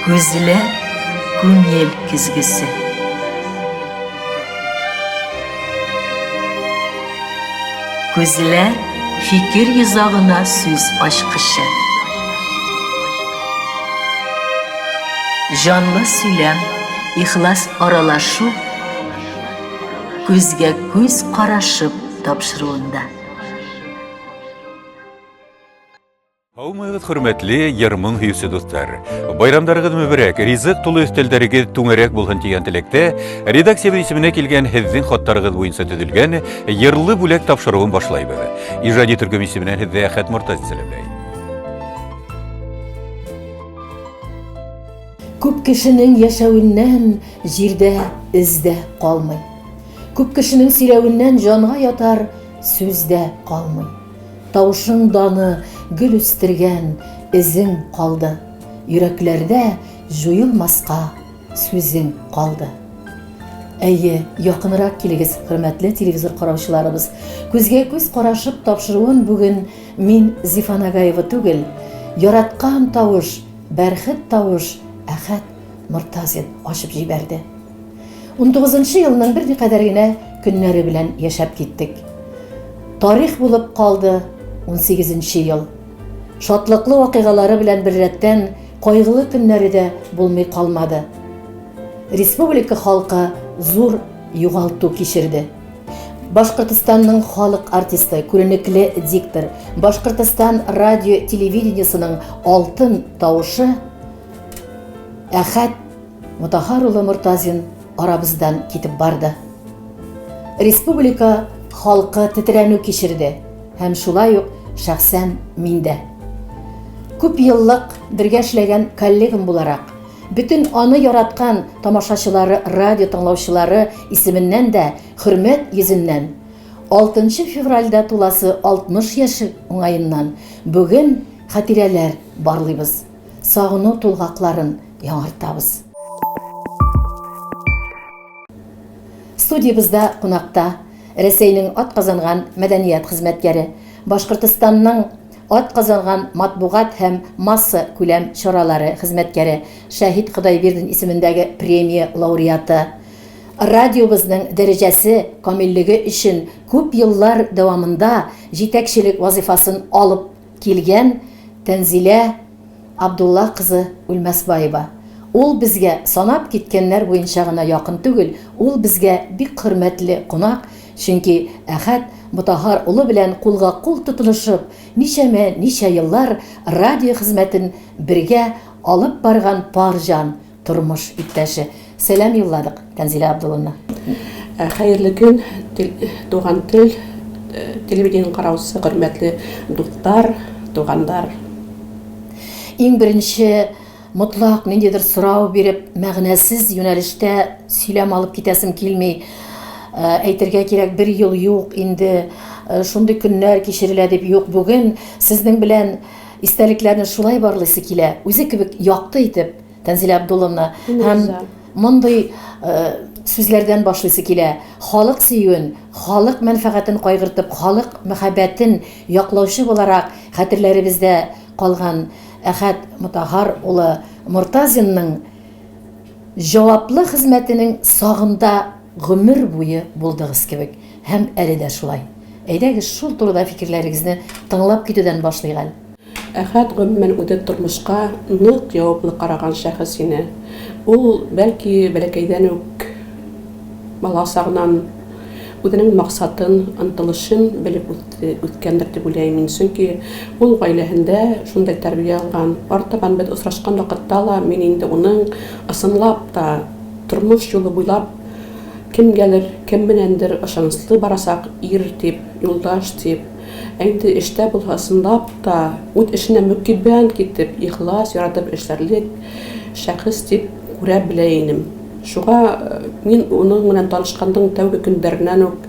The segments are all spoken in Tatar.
Күзләр күңел көзгесе. Күзләр фикер йозагына сүз ачкычы. Җанлы сөйләм, ихлас аралашу күзгә күз карашып тапшыруында. Һаумыгыз, хөрмәтле йыр-моң һөюче дуслар! Байрамдарыгыз мөбәрәк, ризык тулы өстәлдәрегез түңәрәк булһын дигән теләктә, редакциябез исеменә килгән һезнең хатларыгыз буенча төзелгән Йырлы бүләк тапшыруын башлайбыз. Иҗади төркем исеменнән һездә Әхәт Мортазин сәламләй. Күп кешенең яшәвеннән җирдә эз дә калмый. Күп кешенең сөйләвеннән җанга ятар сүз дә калмый. Тавышың даны гөл үстергән эзең калды, Йөрәкләрдә җуелмаска сүзең калды. Әйе, якынрак килегез, хөрмәтле телевизор караучыларыбыз. Күзгә күз карашып тапшыруын бүген мин Зифа Нагаева түгел, яраткан тавыш, бәрхет тавыш Әхәт Мортазин ачып җибәрде. Унтугызынчы елның берникадәр генә көннәре белән яшәп киттек. Тарих булып калды унсигезенче ел. Шатлыклы вакыйгалары белән беррәттән кайгылы көннәре дә булмый калмады. Республика халкы зур югалту кичерде. Башкортостанның халык артисты, күренекле диктор, Башкортостан радио-телевидениесының алтын тавышы Әхәт Мотаһар улы Мортазин арабыздан китеп барды. Республика халкы тетрәнү кичерде һәм шулай ук шәхсән мин дә. Күп еллык бергә эшләгән коллегам буларак, бөтен аны яраткан тамашачылары, радио тыңлаучылары исеменнән дә хөрмәт йөзеннән, 6 февральдә туласы 60 яше уңаеннан бүген хатирәләр барлыйбыз. Сагыну тулгакларын яңартабыз. Студиябездә кунакта Рәсәйнең атказанган мәдәният хезмәткәре, Башкортостанның атказанган матбугат һәм массакүләм чаралары хезмәткәре, Шәһит Ходайбирдин исемендәге премия лауреаты, радиобызның дәрәҗәсе, камиллеге өчен күп еллар дәвамында җитәкчелек вазыйфасын алып килгән Тәнзилә Абдулла кызы Үлмәсбаева. Ул безгә санап киткәннәр буенча гына якын түгел, ул безгә бик хөрмәтле кунак, чөнки Әхәт Мотаһар улы белән кулга-кул тотынышып, ничәмә-ничә еллар радио хезмәтен бергә алып барган пар җан, тормыш иптәше. Сәлам юлладык, Тәнзилә Абдулловна. Хәерле көн, Туган тел телевидениеның караучысы, хөрмәтле дуслар, туганнар. Иң беренче мотлак ниндидер сорау биреп, мәгънәсез юнәлештә сөйләм алып китәсем килми. Әйтергә кирәк, бер ел юк инде, шундый көннәр кичерелә дип юк. Бүген сезнең белән истәлекләрне шулай барлыйсы килә, үзе кебек якты итеп, Тәнзилә Абдулловна, һәм мондый сүзләрдән башлыйсы килә. Халык сөюен, халык мәнфәгатен кайгыртып, халык мәхәббәтен яклаучы буларак хәтерләребездә калган Әхәт Мотаһар улы Мортазинның җаваплы хезмәтенең сагында гомер буе булдыгыз кебек һәм әле дә шулай. Әйдәгез, шул турыда фикерләрегезне тыңлап китүдән башлыйк әле. Әхәт, гомумән, үзе тормышка нык җаваплы караган шәхес ине. Ул, бәлки, бәләкәйдән үк, бала сагынан үзенең максатын, омтылышын белеп үскәндер дип уйлыйм мин. Чөнки ул гаиләһендә шундый тәрбия алган. Артабан без очрашкан вакытта ла мин инде уның ысынлап та тормыш юлы буйлап кемгәдер, кем беләндер ышанычлы барачак ир дип, юлдаш дип, Ә инде эштә булса, ысынлап та, үз эшенә мөкиббән китеп, ихлас, яратып эшләрлек шәхес дип күрә белә инем. Шуңа мин уның белән танышканның тәүге көндәреннән үк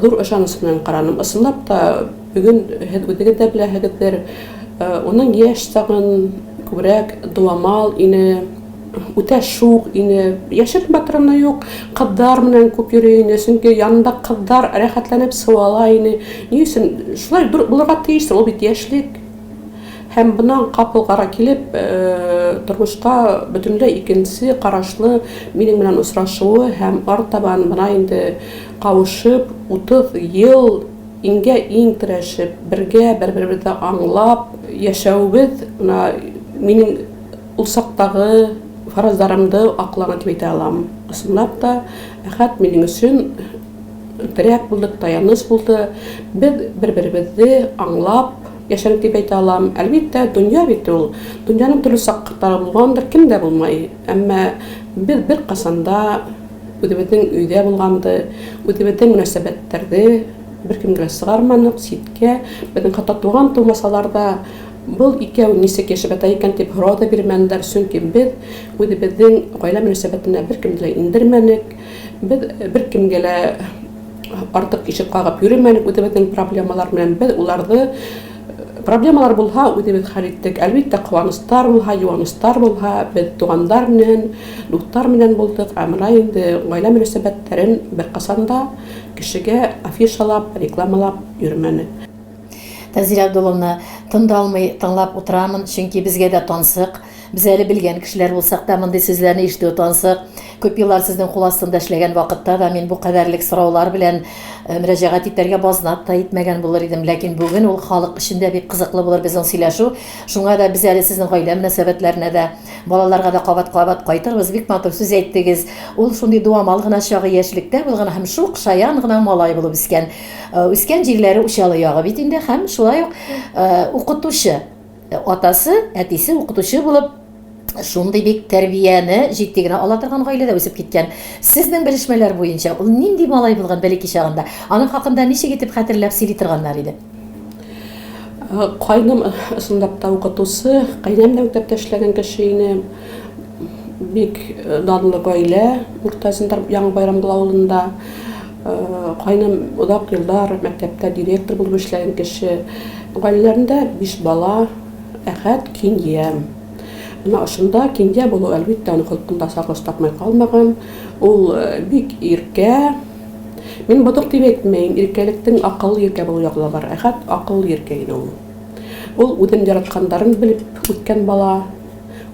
зур ышаныч белән карадым. Ысынлап та, бүген һез үзегез дә беләһегездер, уның яшь чагын күбрәк дуамал ине. Үтә шук ине. Яшерен батырыны юк. Кызлар белән күп йөри ине. Чөнки янында кызлар рәхәтләнеп сывала ине. Ни өчен? Шулай булырга тиештер, ул бит яшьлек. Һәм быннан капыл кара килеп, тормышка бөтенләй икенче карашлы минем белән очрашуы һәм артабан менә инде кавышып, 30 ел иңгә-иң терәшеп, бергә бер-беребезне аңлап яшәвебез менә минем ул чактагы фаразларымды аклады дип әйтә алам. Чынлап та, Әхәт минем өчен терәк булды, таяныч булды. Без бер-беребезне аңлап яшәдек дип әйтә алам. Әлбиттә, дөнья бит ул. Дөньяның төрле чаклары булгандыр, кемдә булмый. Әмма без беркайчан да үзебезнең өйдә булганды, үзебезнең мөнәсәбәтләрне беркемгә дә чыгармадык, читкә. Безнең хәтта туган-тумасалар да, был икәү ничек яшәп ята икән дип һорау да бирмәделәр, чөнки без үзебезнең гаилә мөнәсәбәтенә беркемне дә индермәдек. Без беркемгә дә артык ишек кагып йөремәдек үзебезнең проблемалар белән. Без уларны проблемалар булһа, үзебез хәл иттек. Әлбиттә, куанычлар булһа, юанычлар булһа, без туганнар белән, дуслар белән булдык. Ә менә инде гаилә мөнәсәбәтләрен беркайчан да кешегә афишалап, рекламалап йөрмәдек. Тәнзилә Абдулловна, тын да алмый тыңлап утырамын, чөнки безгә дә тансык. Без әле белгән кешеләр булсак та, мондый сүзләрне ишетүе тансык. Күп еллар сезнең кул астында эшләгән вакытта да мин бу кадәрлек сораулар белән э, мөрәҗәгать итәргә базнат та итмәгән булыр идем. Ләкин бүген ул халык өчен дә бик кызыклы булыр безнең сөйләшү. Шуңа да без әле сезнең гаилә мөнәсәбәтләренә дә, балаларга да кабат-кабат кайтырбыз. Бик матур сүз әйттегез. Ул шундый дуамал гына чагы яшьлектә булган һәм шук, шаян гына малай булып үскән. Э, үскән җирләре Учалы ягы бит инде һәм шулай ук э, укытучы э, атасы, әтисе укытучы булып шундый бик тәрбияне җитди генә ала торган гаиләдә үсеп киткән. Сезнең белешмәләр буенча ул нинди малай булган бәләкәй чагында? Аның хакында ничек итеп хәтерләп сөйли торганнар иде? Кайным чынлап та укытучы, кайнәм дә мәктәптә эшләгән кеше иде. Бик данлы гаилә Мортазиннар Яңа Байрамгол авылында. Кайным озак еллар мәктәптә директор булып эшләгән кеше. Гаиләләрендә биш бала, Әхәт, Кинья. Менә ошында Кинья булу, әлбиттә, аның холкында сагыш тапмый калмаган. Ул бик иркә. Мин бодык дип әйтмәем, иркәлектең акыллы иркә булу ягы да бар. Әхәт акыллы иркә иде ул. Ул үзен яратканнарын белеп үткән бала.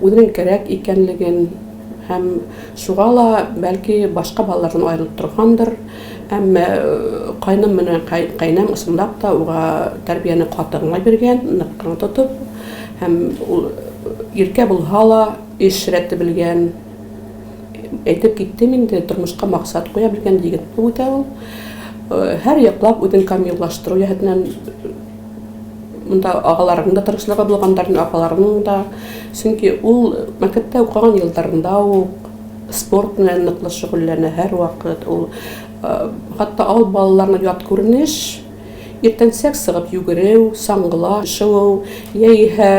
Үзенең кәрәк икәнлеген һәм шуга ла, бәлки, башка балалардан аерылып торгандыр. Әмма кайным менә кайнәм ысынлап та уга тәрбияне каты гына биргән, нык кына тотып. Һәм ул иркә булһа ла, эш рәте белгән. Әйтеп киттем инде, тормышка максат куя белгән егет булып үтә ул. Һәр яклап үзен камиллаштыру җәһәтеннән Монда агаларының да тырышлыгы булгандыр, апаларының да. Чөнки ул мәктәптә укыган елларында ук спорт белән ныклы шөгыльләнә һәрвакыт. Ул хәтта авыл балаларына ят күренеш, иртәнчәк чыгып йөгерү, чаңгыла шуу, яисә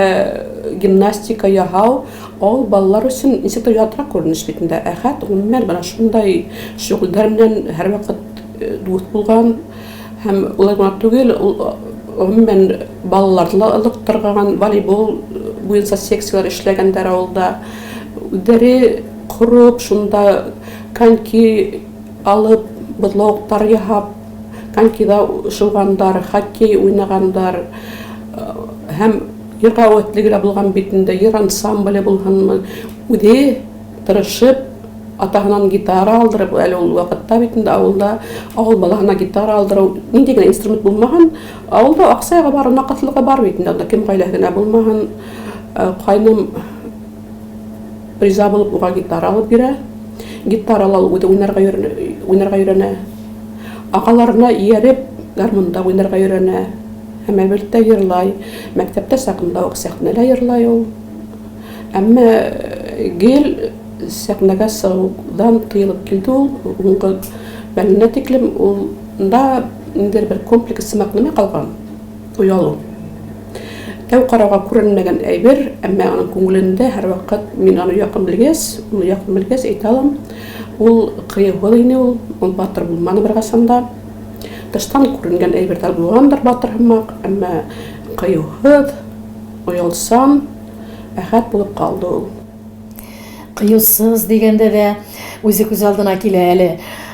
гимнастика яһау авыл балалары өчен ничектер ятрак күренеш бит инде. Әхәт гомумән менә шундай шөгыльләр белән һәрвакыт дус булган. Һәм улай гына түгел, ул гомумән балаларны да ылыктырган, волейбол буенча секцияләр эшләгәннәр авылда. Үзләре корып, шунда коньки алып, бозлавыклар яһап, конькида шуганнар, хоккей уйнаганнар. Һәм йырга әвәтлеге дә булган бит инде, йыр ансамбле булганмы. Үзе тырышып, Атаһыннан гитара алдырып, әле ул вакытта бит инде авылда авыл балаһына гитара алдыру, нинди генә инструмент булмаган, авылда акча ягы бар, накатлыгы бар бит инде, анда кем гаиләсе генә булмаган. Э, кайным риза булып уга гитара алып бирә. Гитарала ул үзе уйнарга уйнарга өйрәнә. Агаларына ияреп гармунда уйнарга өйрәнә. Һәм әлбәттә йырлай. Мәктәптә чагында ук сәхнәдә йырлай ул. Әмма гел сәхнәгә чыгудан тыелып килде ул. Уңгы мәленә тиклем ул да ниндидер бер комплекс сымак нәмә калган, оялу. Тәү карауга күренмәгән әйбер, әмма аның күңелендә һәрвакыт, мин аны якын белгәч, аны якын белгәч әйтә алам, ул кыюлы иде ул, ул батыр булмады беркайчан да. Тыштан күренгән әйберләр булгандыр батыр һымак, әмма кыюсыз, Оялсам, Әхәт булып калды ул. Кыюсыз дигәндә дә үзе күз алдына килә әле.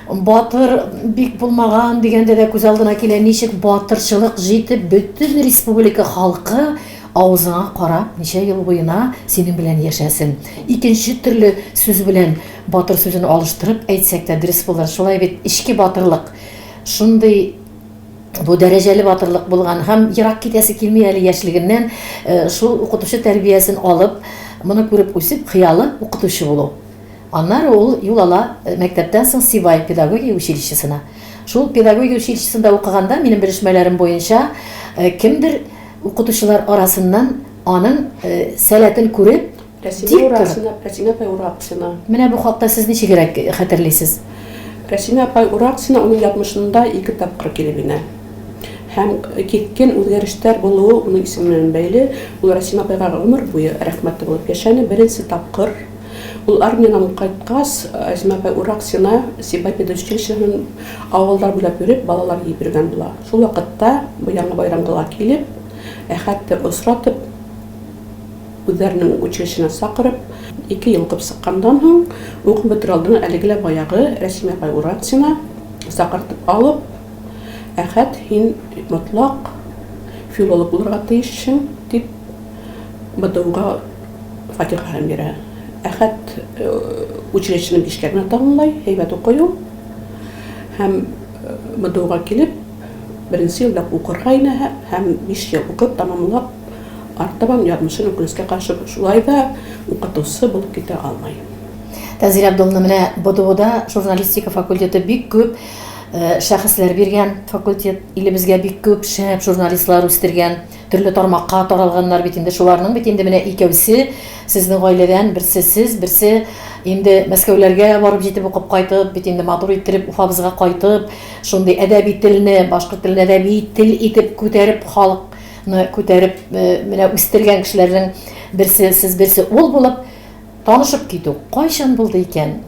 Батыр бик булмаган дигәндә дә күз алдына килә, ничек батырчылык җитеп, бөтен республика халкы Авызыңа карап, ничә ел буена синең белән яшәсен. Икенче төрле сүз белән батыр сүзен алыштырып әйтсәк тә дөрес булыр. Шулай бит, эчке батырлык. Шундый бу дәрәҗәле батырлык булган һәм ерак китәсе килми әле яшьлегеннән э, шул укытучы тәрбиясен алып, моны күреп үсеп, хыялы укытучы булу. Аннары ул юл ала э, мәктәптән соң Сибай педагогия училищесына. Шул педагогия училищесында укыганда, минем белешмәләрем буенча, э, кемдер укытучылар арасыннан аның сәләтен күреп, Рәсимә Ураксина, Рәсимә апай Ураксина. Менә бу хакта сез ничегрәк хәтерлисез? Рәсимә апай Ураксина уның язмышында ике тапкыр килеп инә. Һәм кискен үзгәрешләр булуы уның исеме белән бәйле. Ул Рәсимә апайга гомер буе рәхмәтле булып яшәде. Беренче тапкыр ул армиядән кайткач, Рәсимә апай Ураксина Сибай педучилищесының авыллар буйлап йөреп, балалар җыеп йөргән була. Шул вакытта бу Яңа Байрамгылга килеп, Әхәтне очратып, үзләренең училищесына чакырып, ике ел укып чыкканнан соң, укып бетерү алдыннан әлеге лә баягы Рәсимә апай Ураксина чакыртып алып, Әхәт, һин мотлак филолог булырга тиешсең, дип БДУга фатихасын бирә. Әхәт училищены бишкә генә тәмамлый, әйбәт укый ул. Һәм БДУга килеп, беренче елда укырга инә һәм 5 ел укып тәмамлап, артабан язмышын үкенечкә каршы шулай да укытучы булып китә алмый. Тәнзилә Абдулловна, менә БДУда журналистика факультеты бик күп шәхесләр биргән факультет, илебезгә бик күп шәп журналистлар үстергән, төрле тармакка таралганнар бит инде. Шуларның бит инде менә икәүсе сезнең гаиләдән, берсе сез, берсе инде Мәскәүләргә барып җитеп укып кайтып, бит инде матур иттереп Уфабызга кайтып, шундый әдәби телне, башкорт телен әдәби тел итеп күтәреп халык ны күтәреп менә үстергән кешеләрнең берсе сез, берсе ул булып танышып китү кайчан булды икән?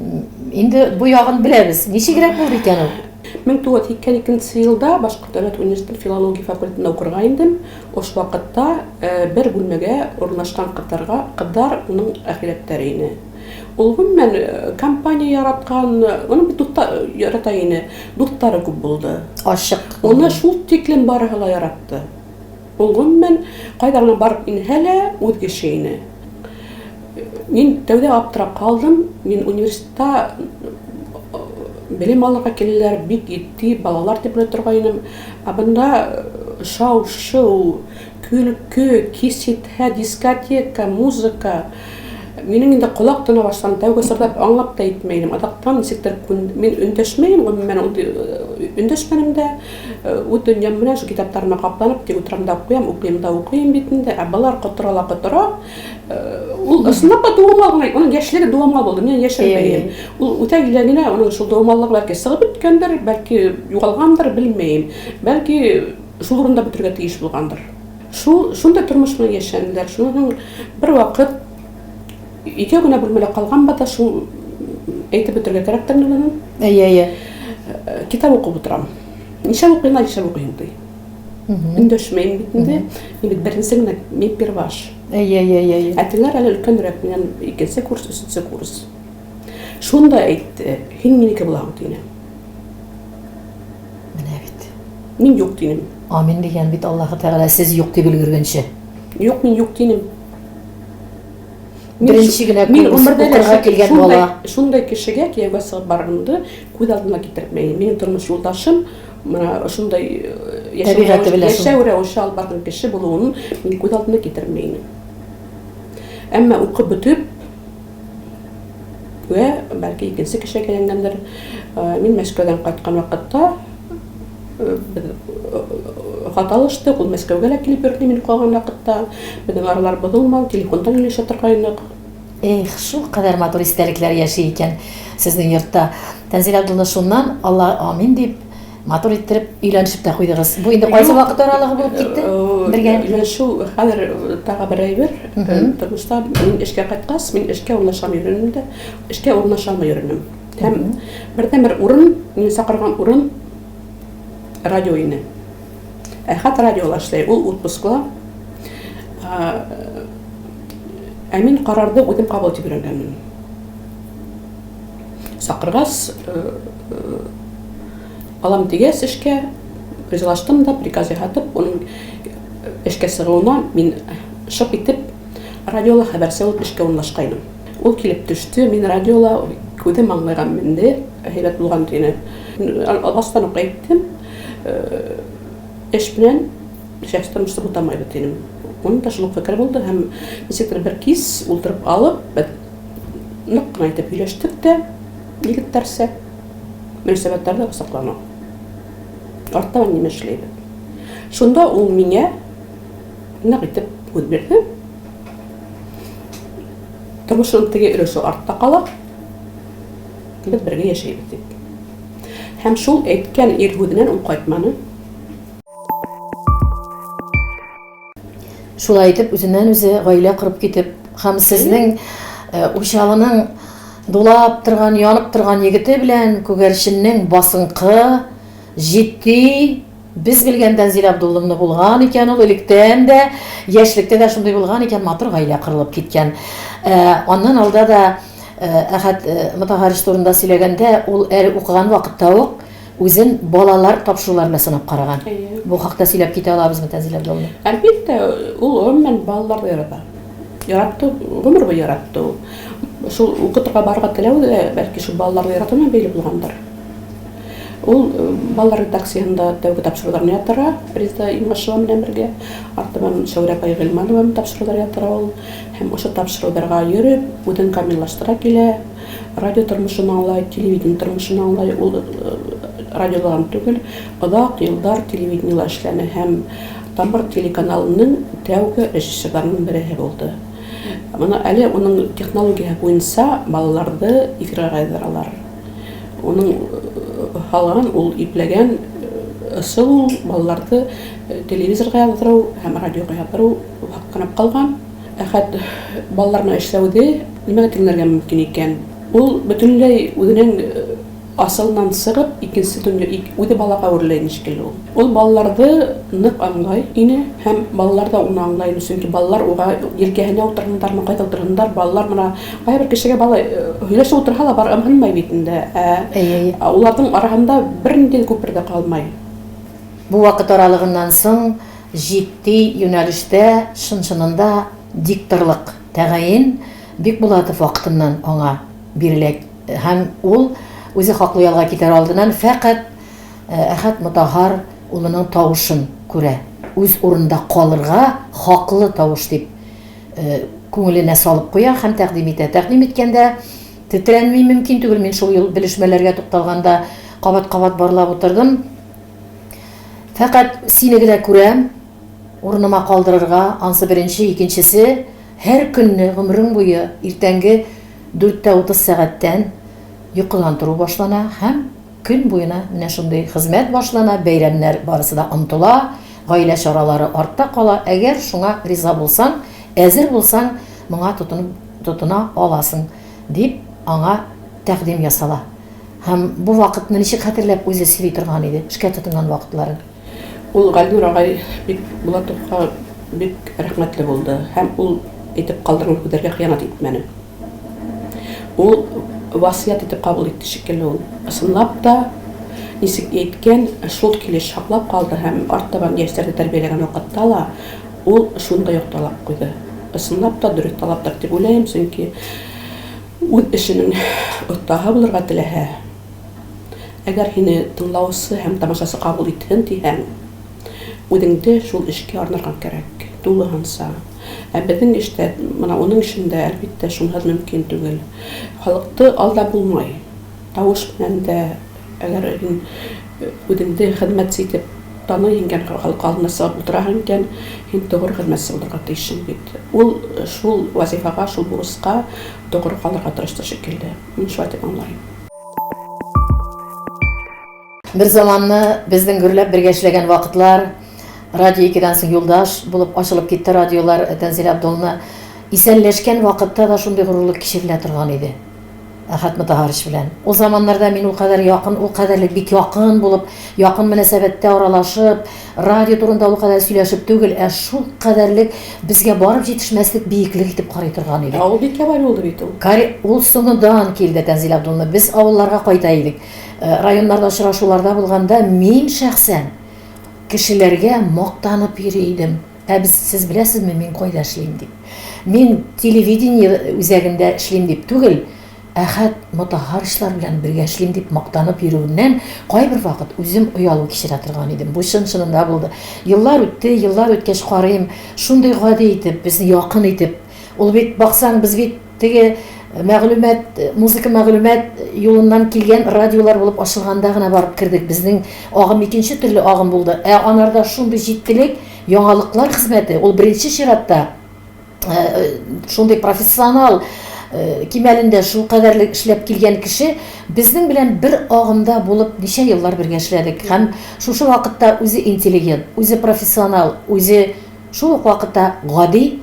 Инде бу ягын беләбез. Ничегрәк булды икән ул? 1982 елда Башкорт дәүләт университеты филология факультетында укырга индем. Ош вакытта бер бүлмәгә урнашкан кызларга кызлар уның ахирәтләре ине. Ул гомумән компания яраткан, уның бит духта ярата ине. Дуслары күп булды. Ачык. Уны шул тиклем барыһы ла яратты. Ул гомумән кайда гына барып инһә лә, үз кеше ине. Мин тәүдә аптырап калдым. Мин университетта белем алырга киләләр, бик җитди балалар дип уйлый торган идем. Ә бында шау-шу, көлке, кич җитһә, дискотека, музыка. Минем инде колак тона башлады. Тәүге сорда аңлап та итмәй идем. Азактан ничектер мин эндәшмәем, гомумән, эндәшмәдем дә. Үз дөньям белән шул китапларыма капланып, тик утырам да укыйм, укыйм да укыйм бит инде. Ә болар котыра ла котыра. Ул ысынлап та дуамал гына, аның яшьлеге дуамал булды. Мин яшермәем. Ул үтә килә генә, аның шул дуамаллыгы бәлки сыгып беткәндер, бәлки югалгандыр, белмәем. Бәлки шул урында бетерергә тиеш булгандыр. Шул шундый тормыш белән яшәделәр. Шуннан соң бервакыт икәү генә бүлмәдә калганбыз да, шул әйтеп бетерергә кирәктер инде моны. Әйе, әйе. Китап укып утырам. Нишләп укыйм, нишләп укыйм ди. Эндәшмәйм бит инде. Мин бит беренче генә, мин перваш. Әйе, әйе, әйе, әйе. Ә тегеләр әле өлкәнрәк, миннән икенче курс, өченче курс. Шунда әйтте, һин минеке булаң, дине. Менә бит. Мин юк динем. Амин дигән бит Аллаһы Тәгалә сез юк дип өлгергәнче. Юк, мин юк динем. Беренче генә мин гомердә укырга килгән бала. Шундай кешегә кияүгә чыгып барырымды күз алдыма китермәйм. Минем тормыш юлдашым менә шундай яшәү рәвеше алып барган кеше булуын мин күз алдына китермәйм. Әмма укып бетеп, Вә бәлки икенче кешегә әйләнгәндер. Мин Мәскәүдән кайткан вакытта без хат алыштык, ул Мәскәүгә дә килеп йөрде мин калган вакытта. Безнең аралар бозылмады, телефондан сөйләшә торгайнык. Эх, шул кадәр матур истәлекләр яши икән сезнең йортта. Тәнзилә Абдулловна, шуннан Алла амин дип, Матур иттереп өйләнешеп тә куйдыгыз. Бу инде кайсы вакыт аралыгы булып китте? Бергә. Өйләнешү хәзер тагы бер әйбер. Тормышта мин эшкә кайткач, мин эшкә урнаша алмый йөрдем дә, эшкә урнаша алмый йөрдем. Һәм бердәнбер урын, мине чакырган урын радио иде. Әхәт радиода эшләй, ул отпускла. Ә мин карарны үзем кабул итеп өйрәнгәнмен. Чакыргач, алам дигәч эшкә, ризалаштым да, приказ ясатып, аның эшкә чыгуына мин шып итеп радиола хәбәрче булып эшкә урнашкайным. Ул килеп төште, мин радиола күзем маңгайга менде, әйбәт булган дине. Баштан ук әйттем, эш белән шәхси тормышны бутамайбыз дидем. Уның да шул ук фикере булды һәм ничектер бер кич утырып алып, без нык кына итеп һөйләштек тә, егетләрчә, мөнәсәбәтләр дә саклана. Арттан нимә эшләйбез? Шунда ул миңа нык итеп һүз бирде. Тормышның теге өлеше артта кала. Без бергә яшәйбез дип. Һәм шул әйткән ир һүзеннән ул кайтмады. Шулай итеп, үзеннән-үзе гаилә корып китеп, һәм сезнең э, Учалының дулап торган, янып торган егете белән Күгәрченнең басынкы, җитди, без белгән Тәнзилә Абдулловна булган икән ул электән дә, яшьлектә дә шундый булган икән, матур гаилә корылып киткән. Э, аннан алда да э, Әхәт э, Мотаһарич турында сөйләгәндә, ул әле укыган вакытта ук үзен балалар тапшырулары белән сынап караган. Әйе. Бу хакта сөйләп китә алабызмы, Тәнзилә Абдулловна? Әлбәттә, ул гомумән балаларны ярата. Яратты, гомер буе яратты ул. Шул укытырга барырга теләве дә, бәлки, шул балаларны ярату белән бәйле булгандыр. Ул балалар редакциясендә тәүге тапшыруларны ятыра, Резеда Имашева белән бергә. Артабан Шәүрә апай Гыйльманова белән тапшырулар ятыра ул. Һәм ошо тапшыруларга йөреп, үзен камиллаштыра килә. Радио тормышын аңлай, телевидение тормышын аңлай. Ул радиода гына түгел, озак еллар телевидениедә эшләне һәм Тамыр телеканалының тәүге режиссерларының береһе булды. Моны әле уның технологияһе буенча балаларны эфирга яздыралар. Уның һалган, ул ипләгән ысул ул балаларны телевизорга яздыру һәм радиога яздыру хакынап калган. Әхәт балалар белән эшләүдә нимәгә тиңләргә мөмкин икән? Ул бөтенләй үзенең Асылыннан чыгып, икенче дөнья, үзе балага әверелә иде шикелле ул. Ул балаларды нык аңлай ине һәм балалар да уны аңлай иде, чөнки балалар уга елкәһенә утыргындармы, кайда утыргындар, балалар менә кайбер кешегә бала һөйләшеп утырһа да бар ымһынмай бит инде, ә уларның араһында бернинди күпер дә калмай. Бу вакыт аралыгыннан соң җитди юнәлештә чын-чынында дикторлык тәгаен Бикбулатов вакытыннан аңа бирелә. Һәм ул үзе хаклы ялга китәр алдыннан фәкать Әхәт Мотаһар улының тавышын күрә. Үз урынында калырга хаклы тавыш дип күңеленә салып куя һәм тәкъдим итә. Тәкъдим иткәндә тетрәнми мөмкин түгел. Мин шул юл белешмәләргә тукталганда кабат-кабат барлап утырдым. Фәкать сине генә күрәм, урыныма калдырырга, ансы беренче, икенчесе, һәр көнне гомерең буе иртәнге 4:30 сәгатьтән йокыдан тору башлана һәм көн буена менә шундый хезмәт башлана, бәйрәмнәр барысы да онытыла, гаилә чаралары артта кала. Әгәр шуңа риза булсаң, әзер булсаң, моңа тотынып тотына аласың, дип аңа тәкъдим ясала. Һәм бу вакытны ничек хәтерләп үзе сөйли торган иде, эшкә тотынган вакытларын. Ул Галинур агай Бикбулатовка бик рәхмәтле булды һәм ул әйтеп калдырган һүзләргә хыянәт итмәде. Ул васыять итеп кабул итте шикелле ул. Ысынлап та, ничек әйткән, шул килеш саклап калды һәм арттабан яшьләрне тәрбияләгән вакытта ла ул шундый ук таләп куйды. Ысынлап та дөрес таләптер дип уйлыйм, чөнки үз эшенең остаһы булырга теләһә, әгәр һине тыңлаучы һәм тамашачы кабул итһен диһәң, үзеңде шул эшкә арнарга кәрәк, тулыһынча. Ә безнең эштә, менә уның эшендә, әлбиттә, шунсыз мөмкин түгел. Халыкты алдап булмай. Тавыш белән дә, әгәр һин үзеңде хезмәтче итеп таный икән, халык алдына чыгып утыраһың икән, һин тугры хезмәтче булырга тиешсең бит. Ул шул вазифага, шул бурычка тугры калырга тырышты шикелле. Мин шулай дип аңлыйм. Бер заманны безнең гөрләп бергә эшләгән вакытлар, радио икедән соң юлдаш булып ачылып китте радиолар, Тәнзилә Абдулловна исәнләшкән вакытта да шундый горурлык кичерелә торган иде Әхәт Мотаһарович белән. Ул заманнарда мин ул кадәр якын, ул кадәрлек бик якын булып, якын мөнәсәбәттә аралашып, радио турында ул кадәр сөйләшеп түгел, ә шул кадәрлек безгә барып җитешмәслек биеклек итеп карый торган идек. Ә ул бик ябай булды бит ул. Ул соңыннан килде, Тәнзилә Абдулловна. Без авылларга кайта идек. Районнарда очрашуларда булганда мин шәхсән кешеләргә мактанып йөри идем. Ә без, сез беләсезме, мин кайда эшлим дип. Мин телевидение үзәгендә эшлим дип түгел, Әхәт Мотаһаровичлар белән бергә эшлим дип мактанып йөрүеннән кайбер вакыт үзем оялу кичерә торган идем. Бу чын-чынында булды. Еллар үтте, еллар үткәч карыйм, шундый гади итеп, безне якын итеп. Ул бит, баксаң, без бит теге мәгълүмат, музыка мәгълүмат юлыннан килгән радиолар булып ачылганда гына барып кердек. Безнең агым икенче төрле агым булды. Ә анарда шундый җитдилек, яңалыклар хезмәте, ул беренче чиратта шундый профессионал кимәлендә шул кадәрле эшләп килгән кеше безнең белән бер агымда булып ничә еллар бергә эшләдек һәм шушы вакытта үзе интеллигент, үзе профессионал, үзе шул ук вакытта гади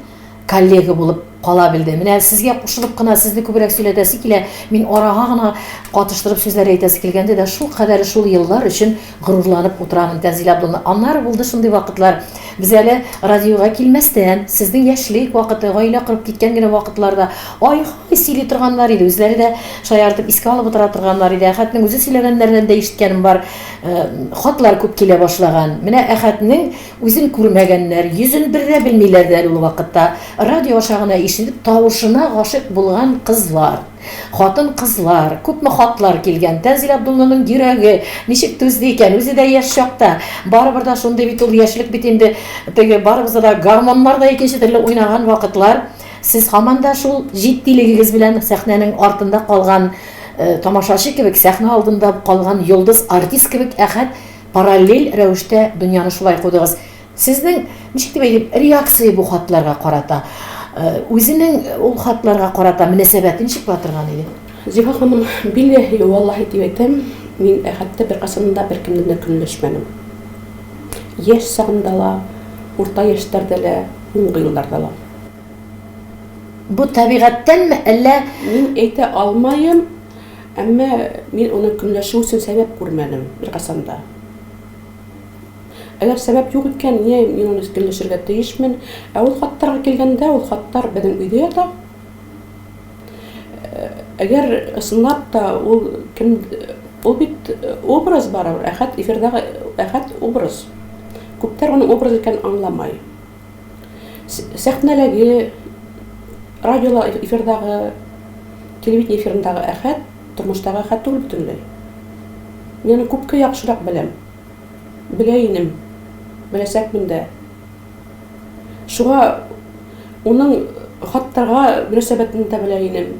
коллега булып кала белде. Менә сезгә кушылып кына сезне күбрәк сөйләтәсе килә. Мин арага гына катыштырып сүзләр әйтәсе килгәндә дә шул кадәр шул еллар өчен горурланып утырамын Тәнзилә Абдулловна. Аннары булды шундый вакытлар. Без әле радиога килмәстән, сезнең яшьлек вакыты, гаилә корып киткән генә вакытларда ай-һай сөйли торганнар иде. Үзләре дә шаяртып искә алып утыра торганнар иде. Әхәтнең үзе сөйләгәннәреннән дә ишеткәнем бар. Хатлар күп килә башлаган. Менә Әхәтнең Үзен күрмәгәннәр, йөзен бер дә белмиләр дә әле ул вакытта. Радио аша гына ишетеп, тавышына гашыйк булган кызлар, хатын-кызлар, күпме хатлар килгән. Тәнзилә Абдулланың йөрәге ничек түзде икән, үзе дә яшь чакта. Барыбер дә шундый бит ул яшьлек бит инде, теге барыбызда да гормоннар да икенче төрле уйнаган вакытлар. Сез һаман да шул җитдилегегез белән сәхнәнең артында калган тамашачы кебек, сәхнә алдында калган йолдыз артист кебек Әхәт Параллель рәвештә дөньяны шулай кудыгыз. Сезнең, ничек дип әйтим, реакция бу хатларга карата, үзенең ул хатларга карата мөнәсәбәте ничек була торган иде? Зифа ханым, билләһи, валлаһи дип әйтәм, мин хәтта беркайчан да беркемнән дә көнләшмәдем. Яшь чагымда ла, урта яшьләрдә лә, һуңгы елларда ла. Бу табигатьтәнме, әллә? Мин әйтә алмаем, Әмма мин аны көнләшү өчен сәбәп күрмәдем беркайчан да. Әгәр сәбәп юк икән, нигә мин аны көнләшергә тиешмен? Ә ул хатларга килгәндә, ул хатлар безнең өйдә ята. Әгәр ысынлап та ул кем ул бит образ барыбер, Әхәт эфирдагы Әхәт образ. Күпләр аның образ икәнен аңламай. Сәхнәләге, радиола эфирдагы, телевидение эфирындагы Әхәт, тормыштагы Әхәт түгел бөтенләй. Мин аны күпкә яхшырак беләм. Белә инем. Беләчәкмен дә. Шуңа уның хатларга мөнәсәбәтен дә белә инем.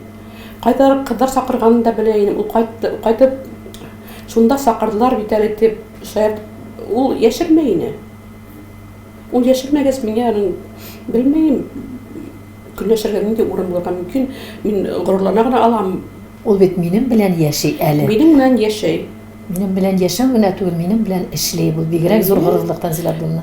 Кайдадыр кызлар чакырганын да белә инем. Ул кайтты, кайтып, шунда чакырдылар бит әле дип, шаяртып, ул яшермәй ине. Ул яшермәгәч, миңа аның, белмим, көнләшергә нинди урын булырга мөмкин? Мин горурлана гына алам. Ул бит минем белән яши әле. Минем белән яши. Минем белән яшәү генә түгел, минем белән эшли. Бу бигрәк зур горурлык, Тәнзилә Абдулловна.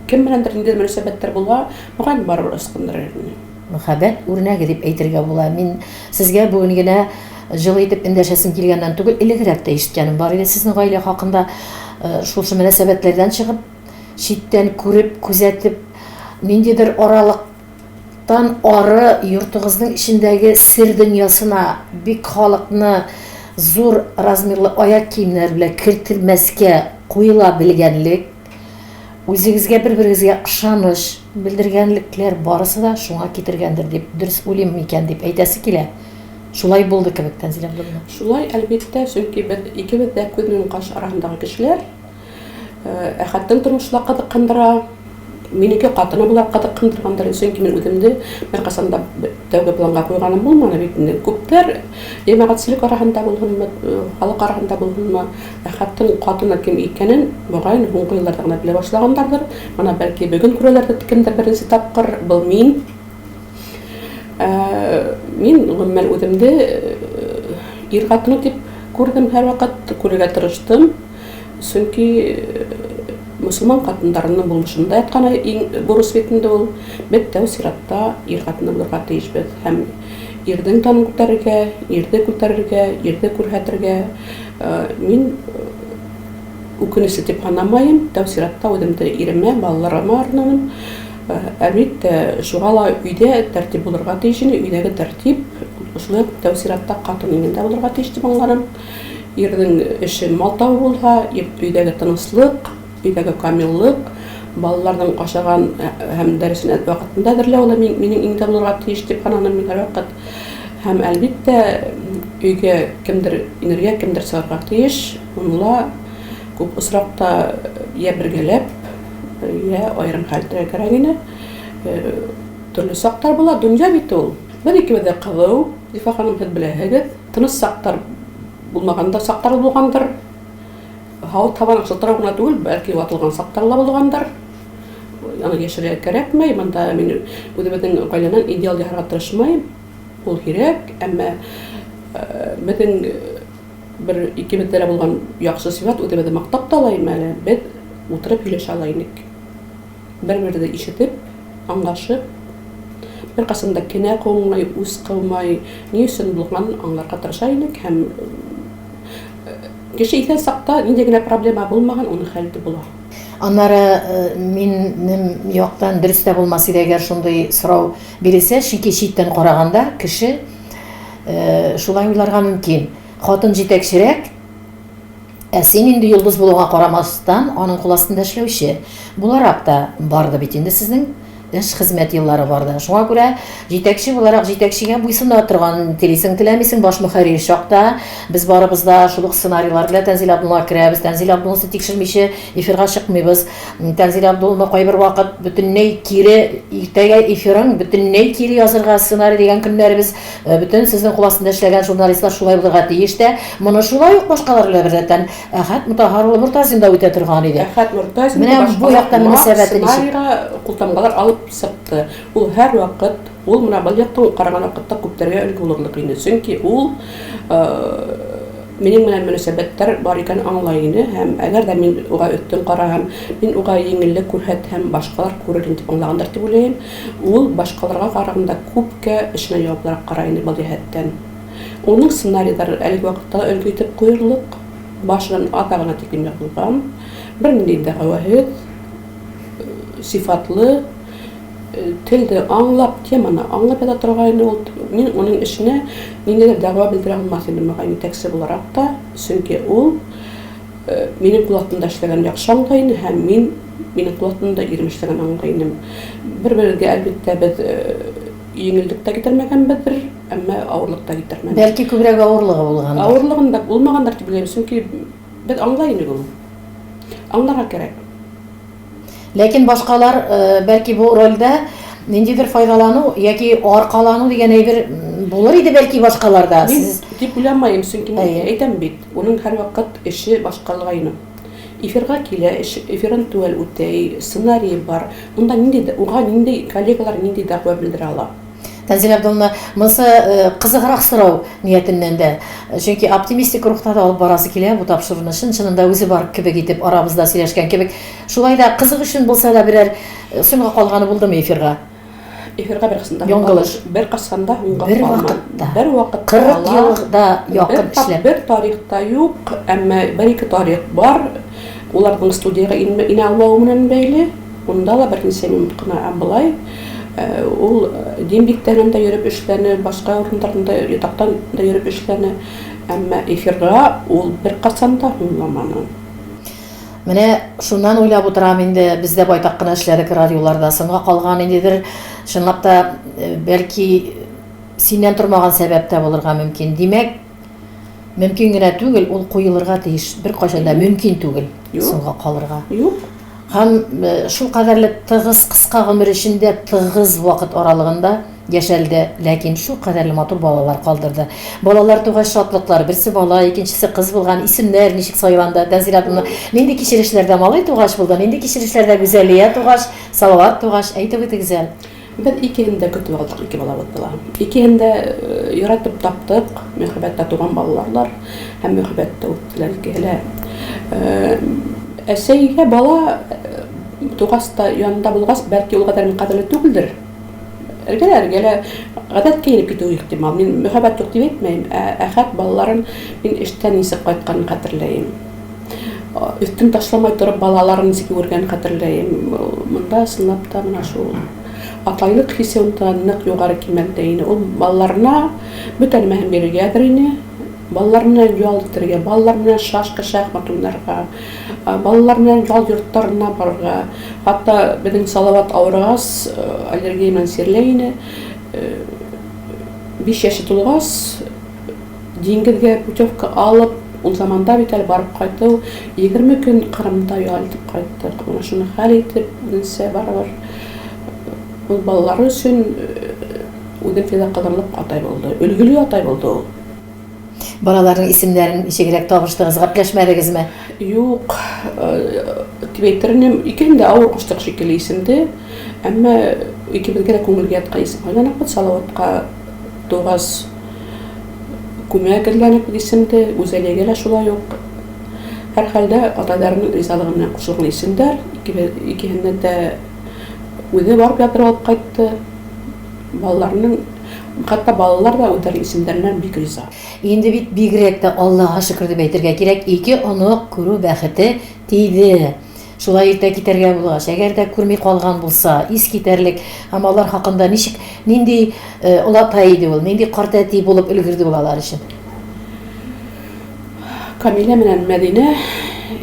Кем беләндер ниндидер мөнәсәбәтләр була, мөгаен, барыбер ычкындырыр мине. Мәхәббәт үрнәге дип әйтергә була. Мин сезгә бүген генә җылы итеп эндәшәсем килгәннән түгел, элегрәк тә ишеткәнем бар иде сезнең гаилә хакында. Шушы мөнәсәбәтләрдән чыгып, читтән күреп, күзәтеп, ниндидер аралыктан ары йортыгызның эчендәге сер дөньясына бик халыкны зур размерлы аяк киемнәре белән кертелмәскә куела белгәнлек, үзегезгә бер-берегезгә ышаныч белдергәнлекләр барысы да шуңа китергәндер дип дөрес уйлыйм микән дип әйтәсе килә. Шулай булды кебек, Тәнзилә Абдуллина. Шулай, әлбиттә, чөнки без икебез дә күз белән каш арасындагы кешеләр. Әхәтнең тормышы да кызыкындыра. Минеке катыны буларак кызыкындыргандыр, чөнки мин үземне беркайчан да тәүге планга куйганым булмады бит инде. Күпләр җәмәгатьчелек арасында булһынмы, халык арасында булһынмы, Әхәтнең катыны кем икәнен, мөгаен, һуңгы елларда гына белә башлаганнардыр. Моны бәлки бүген күрәләрдер кемдер беренче тапкыр, был мин. Мин гомумән үземне ир хатыны дип күрдем һәрвакыт, күрергә тырыштым. Чөнки мөселман хатыннарының булмышында яткан иң бурыч бит инде ул. Без тәү чиратта ир хатыны булырга тиешбез һәм ирнең данын күтәрергә, ирне күтәрергә, ирне күрһәтергә. Мин үкенечле дип санамаем. Тәү чиратта үземне иремә, балаларыма арнаным. Әлбиттә, шуңа ла өйдә тәртип булырга тиеш инде. Өйдәге тәртип шулай ук тәү чиратта хатын иңендә булырга тиеш дип аңланым. Ирнең эше мал табу булһа, өйдәге тынычлык, өйдәге камиллык, Балаларның ашаган һәм дәресен вакытында әзерләү дә минем иңдә булырга тиеш дип санадым мин һәрвакыт. Һәм, әлбиттә, өйгә кемдер инергә, кемдер чыгарга тиеш. Моны күп очракта я бергәләп, я аерым хәл итәргә кирәк иде. Төрле чаклар була, дөнья бит ул. Без икебез дә кызу, Зифа ханым, сез беләһегез. Тыныч чаклар булмаган да чаклар булгандыр. Һавыт-һаваның шылтырау гына түгел, бәлки ватылган чаклар да булгандыр. Аны яшерергә кирәкми. Монда мин үзебезнең гаиләнең идеал ясарга тырышмыйм. Ул кирәк, әмма безнең бер икебездә дә булган яхшы сыйфат, үзебезне мактап та алайым әле, без утырып сөйләшә ала идек. Бер-беребезне ишетеп, аңлашып, беркайчан да кенә кылмый, үз кылмый, ни өчен булганын аңларга тырыша идек һәм кеше исән чакта нинди генә проблема булмаган, аны хәл итеп була. Аннары минем яктан дөрес тә булмас иде, әгәр шундый сорау бирелсә, чөнки читтән караганда кеше шулай уйларга мөмкин. Хатын җитәкчерәк, ә син инде йолдыз булуыңа карамастан, аның кул астында эшләүче буларак та барды бит инде сезнең эш хезмәт еллары барды. Шуңа күрә җитәкче буларак җитәкчегә буйсына торган, телисең, теләмисең, баш мөхәррир чакта без барыбыз да шул ук сценарийлар белән Тәнзилә Абдуллага керәбез. Тәнзилә Абдулланы тикшермичә эфирга чыкмыйбыз. Тәнзилә Абдулловна кайбер вакыт бөтенләй кире, иртәгә эфирың бөтенләй кире язырга сценарий дигән көннәребез Бөтен сезнең кул астында эшләгән журналистлар шулай булырга тиеш тә. Моны шулай ук башкалар белән беррәттән Әхәт Мотаһар улы Мортазин да үтә торган иде. Әхәт Мортазин Менә бу яктан мөнәсәбәте ничек? Сценарийга култамгалар алып чыкты. Ул һәрвакыт, ул менә был яктан караган вакытта күпләргә өлге булырлык иде. Чөнки ул Минем белән мөнәсәбәтләр бар икәнен аңлый иде һәм әгәр дә мин уга өстен караһам, мин уга җиңеллек күрһәтһәм, башкалар күрер инде дип аңлагандыр дип уйлыйм. Ул башкаларга караганда күпкә эшенә җаваплырак карый иде был җәһәттән. Уның сценарийлары әлеге вакытта да өлге итеп куерлык, башыннан азагына тиклем язылган, бернинди дәгъваһыз, сыйфатлы. Телне аңлап, теманы аңлап яза торган ул. Мин аның эшенә ниндидер дәгъва белдерә алмас идем, мөгаен, җитәкче буларак та, чөнки ул минем кул астында эшләгән яхшы аңлый иде һәм мин минем кул астында ирем эшләгән аңлый идем. Бер-беребезгә, әлбәттә, без җиңеллек тә китермәгәнбездер, әмма авырлык та китермәдек. Бәлки, күбрәк авырлыгы булгандыр. Авырлыгын да булмагандыр дип уйлыйм, чөнки без аңлый идек ул. Аңларга кирәк. Ләкин башкалар, бәлки бу рольдә ниндидер файдалану яки аркалану дигән әйбер булыр иде бәлки башкаларда. Мин Сез дип уйламыйм, чөнки мин әйтәм бит, уның һәрвакыт эше башкаларга ине. Эфирга килә, эш эфирын төгәл үтәй, сценарие бар. Монда нинди, уга нинди коллегалар нинди дәгъва белдерә ала? Тәнзилә Абдулловна, монысы кызыграк сорау ниятеннән дә. Чөнки оптимистик рухта да алып барасы килә бу тапшыруны. Чын-чынында үзе бар кебек итеп арабызда сөйләшкән кебек. Шулай да кызык өчен булса да берәр соңга калганы булдымы эфирга? Эфирга беркайчан да Яңгылыш. Беркайчан да һуңга Бер вакытта. Бер вакытта. 40 елда якын эшләп. Бер тарихта юк, әмма бер-ике тарих бар. Уларның студиягә инә алмавы белән бәйле. Унда ла берничә минут кына, ә болай ул Дим биктәнен дә йөреп эшләне, башка урыннардан да, ятактан да йөреп эшләне. Әмма эфирга ул беркайчан да һуңламаны. Менә шуннан уйлап утырам инде, без дә байтак кына эшләдек радиоларда. Соңга калган ниндидер, чынлап та, бәлки, синнән тормаган сәбәп тә булырга мөмкин. Димәк, Мөмкин генә түгел, ул куелырга тиеш. Беркайчан да мөмкин түгел соңга калырга. Юк. Һәм шул кадәрле тыгыз, кыска гомер эчендә тыгыз вакыт аралыгында яшәлде, ләкин шул кадәрле матур балалар калдырды. Балалар тугач шатлыклар, берсе бала, икенчесе кыз булган, исемнәр ничек сайланды, Тәнзилә апамны нинди кичерешләрдә малай тугач булды, нинди кичерешләрдә Гүзәлия тугач, Салават тугач, әйтеп үтегез әле. Без икеһен дә көтеп алдык, ике балабызны да. Икеһен дә яратып таптык, мәхәббәттә туган балаларлар һәм мәхәббәттә үстеләр икеһе дә. Әсәйгә бала тугач та янында булгач, бәлки ул кадәр кадерле түгелдер. Эргәлә, эргәлә гадәткә инеп китүе ихтимал. Мин мәхәббәт юк дип әйтмәем, ә Әхәт балаларын мин эштән ничек кайтканын хәтерләем. Өстен ташламай торып балаларын ничек югергәнен хәтерләем. Монда чынлап та менә шул атайлык хисе унда нык югары кимәлдә иде. Ул балаларына бөтә нәмәһен бирергә әзер иде. Балалар белән ял итәргә, балалар белән шашка, шахмат уйнарга, балалар белән ял йортларына барырга. Хәтта безнең Салават авыргач, аллергия белән чирләй иде. 5 яше тулгач, диңгезгә путевка алып, ул заманда бит әле барып кайту, 20 көн Кырымда ял итеп кайттык. Менә шуны хәл итеп, үзенчә барыбер ул балалары өчен үзен фида кылырлык атай булды. Өлгеле атай булды ул. Балаларның исемнәрен ничегрәк табыштыгыз, гәпләшмәдегезме? Юк, дип әйтер идем. Икесен дә авыр куштык шикелле исемде. Әмма икебезгә дә күңелгә яткан исем куйганбыз. Салаватка тугаз күмәк эзләнеп исемде, Гүзәлиягә дә шулай ук. Һәрхәлдә атайларының ризалыгы белән кушылган исемдәр. Икеһенә дә үзе барып ятырып алып кайтты. Балаларының, хәтта балалар да үзләренең исемнәреннән бик риза. Инде бит бигрәк тә Аллага шөкер дип әйтергә кирәк, ике онык күрү бәхете тиде. Шулай иртә китәргә булгач, әгәр дә күрми калган булса, ис китәрлек һәм алар хакында ничек, нинди олатай иде ул, нинди картәти булып өлгерде ул алар өчен? Камилә белән Мәдинә,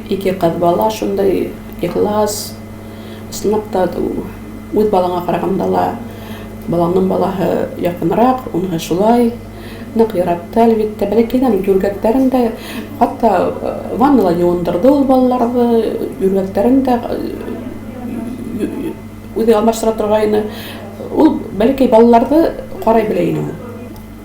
ике кыз бала, шундый ихлас, Чынлап та, үз балаңа караганда ла балаңның балаһы якынрак, уныһы шулай. Нык яратты, әлбиттә. Бәләкәйдән үк юргәкләрен дә, хәтта ваннада юындырды ул балаларны, юргәкләрен дә үзе алмаштыра торгайны. Ул бәләкәй балаларны карый белә иде ул.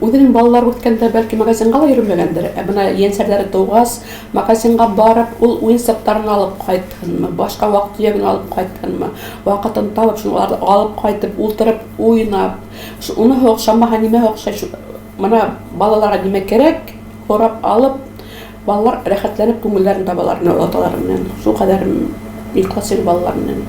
Үзенең балалары үскәндә, бәлки, магазинга да йөрмәгәндер, ә менә янсәрләре тугач, магазинга барып, ул уенчыкларын алып кайтһынмы, башка вак-төяген алып кайтһынмы, вакытын табып, шуны аларны алып кайтып, утырып, уйнап, уныһы охшамаһа, нимә охшай, менә балаларга нимә кирәк, сорап алып, балалар рәхәтләнеп күңелләрен табалар менә аталары белән. Шулкадәр ихлас иде балалар белән.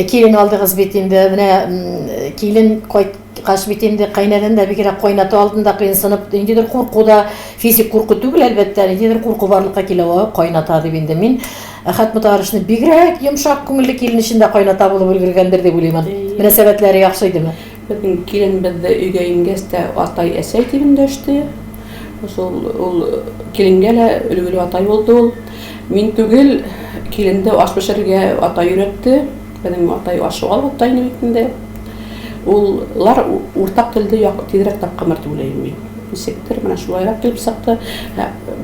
Килен алдыгыз бит инде, менә килен кайт Каш бит инде кайнәдән дә бигрәк кайната алдында кыенсынып, ниндидер курку да, физик курку түгел, әлбәттә, ниндидер курку барлыкка килә, ой, кайната дип инде мин Әхәт Мотаһаровичны бигрәк йомшак күңелле килен өчен дә кайната булып өлгергәндер дип уйлыймын. Мөнәсәбәтләре яхшы идеме? Безнең килен безне өйгә ингәч тә атай, әсәй дип эндәште. Шул ул киленгә дә өлгеле атай булды ул. Мин түгел, киленде аш пешерергә атай өйрәтте. Безнең атай ашы алып та инде бит инде. Улар уртак телде тизрәк тапканнар дип уйлыйм мин. Ничектер, менә шулайрак килеп чыкты.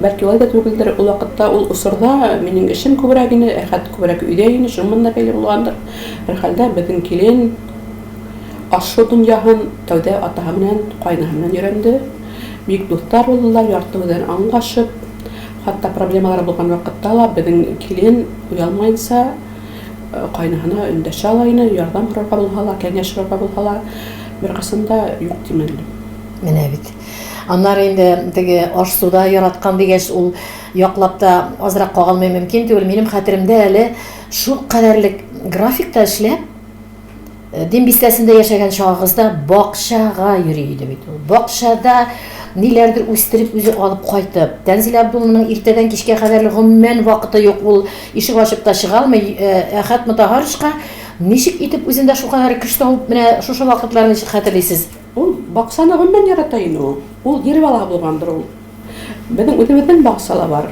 Бәлки алай да түгелдер. Ул вакытта, ул осырда минем эшем күбрәк иде, Әхәт күбрәк өйдә иде, шуның белән дә бәйле булгандыр. Һәрхәлдә безнең килен аш-су дөньяһын тәүдә атаһы белән, кайнаһы белән өйрәнде. Бик дуслар булдылар, ярты үзләрен аңлашып. Хәтта проблемалар булган вакытта ла безнең килен оялмаенча Кайнаһына эндәшә ала ине, ярдәм сорарга булһа ла, кәңәш сорарга булһа ла, беркайчан да юк димәде. Менә бит. Аннары инде теге аш-суда яраткан дигәч, ул яклап та азрак кагылмый мөмкин түгел. Минем хәтеремдә әле шулкадәрлек графикта эшләп, Дим бистәсендә яшәгән чагыгызда бакчага йөри иде бит ул. Бакчада ниләрдер үстереп үзе алып кайтып. Тәнзилә Абдуллинаның иртәдән кичкә кадәрле гомумән вакыты юк, ул ишек ачып та чыга алмый. Әхәт Мотаһаровичка ничек итеп үзендә шулкадәр көч табып, менә шушы вакытларны ничек хәтерлисез? Ул бакчаны гомумән ярата инде ул. Ул ир бала булгандыр ул. Безнең үзебезнең бакча да бар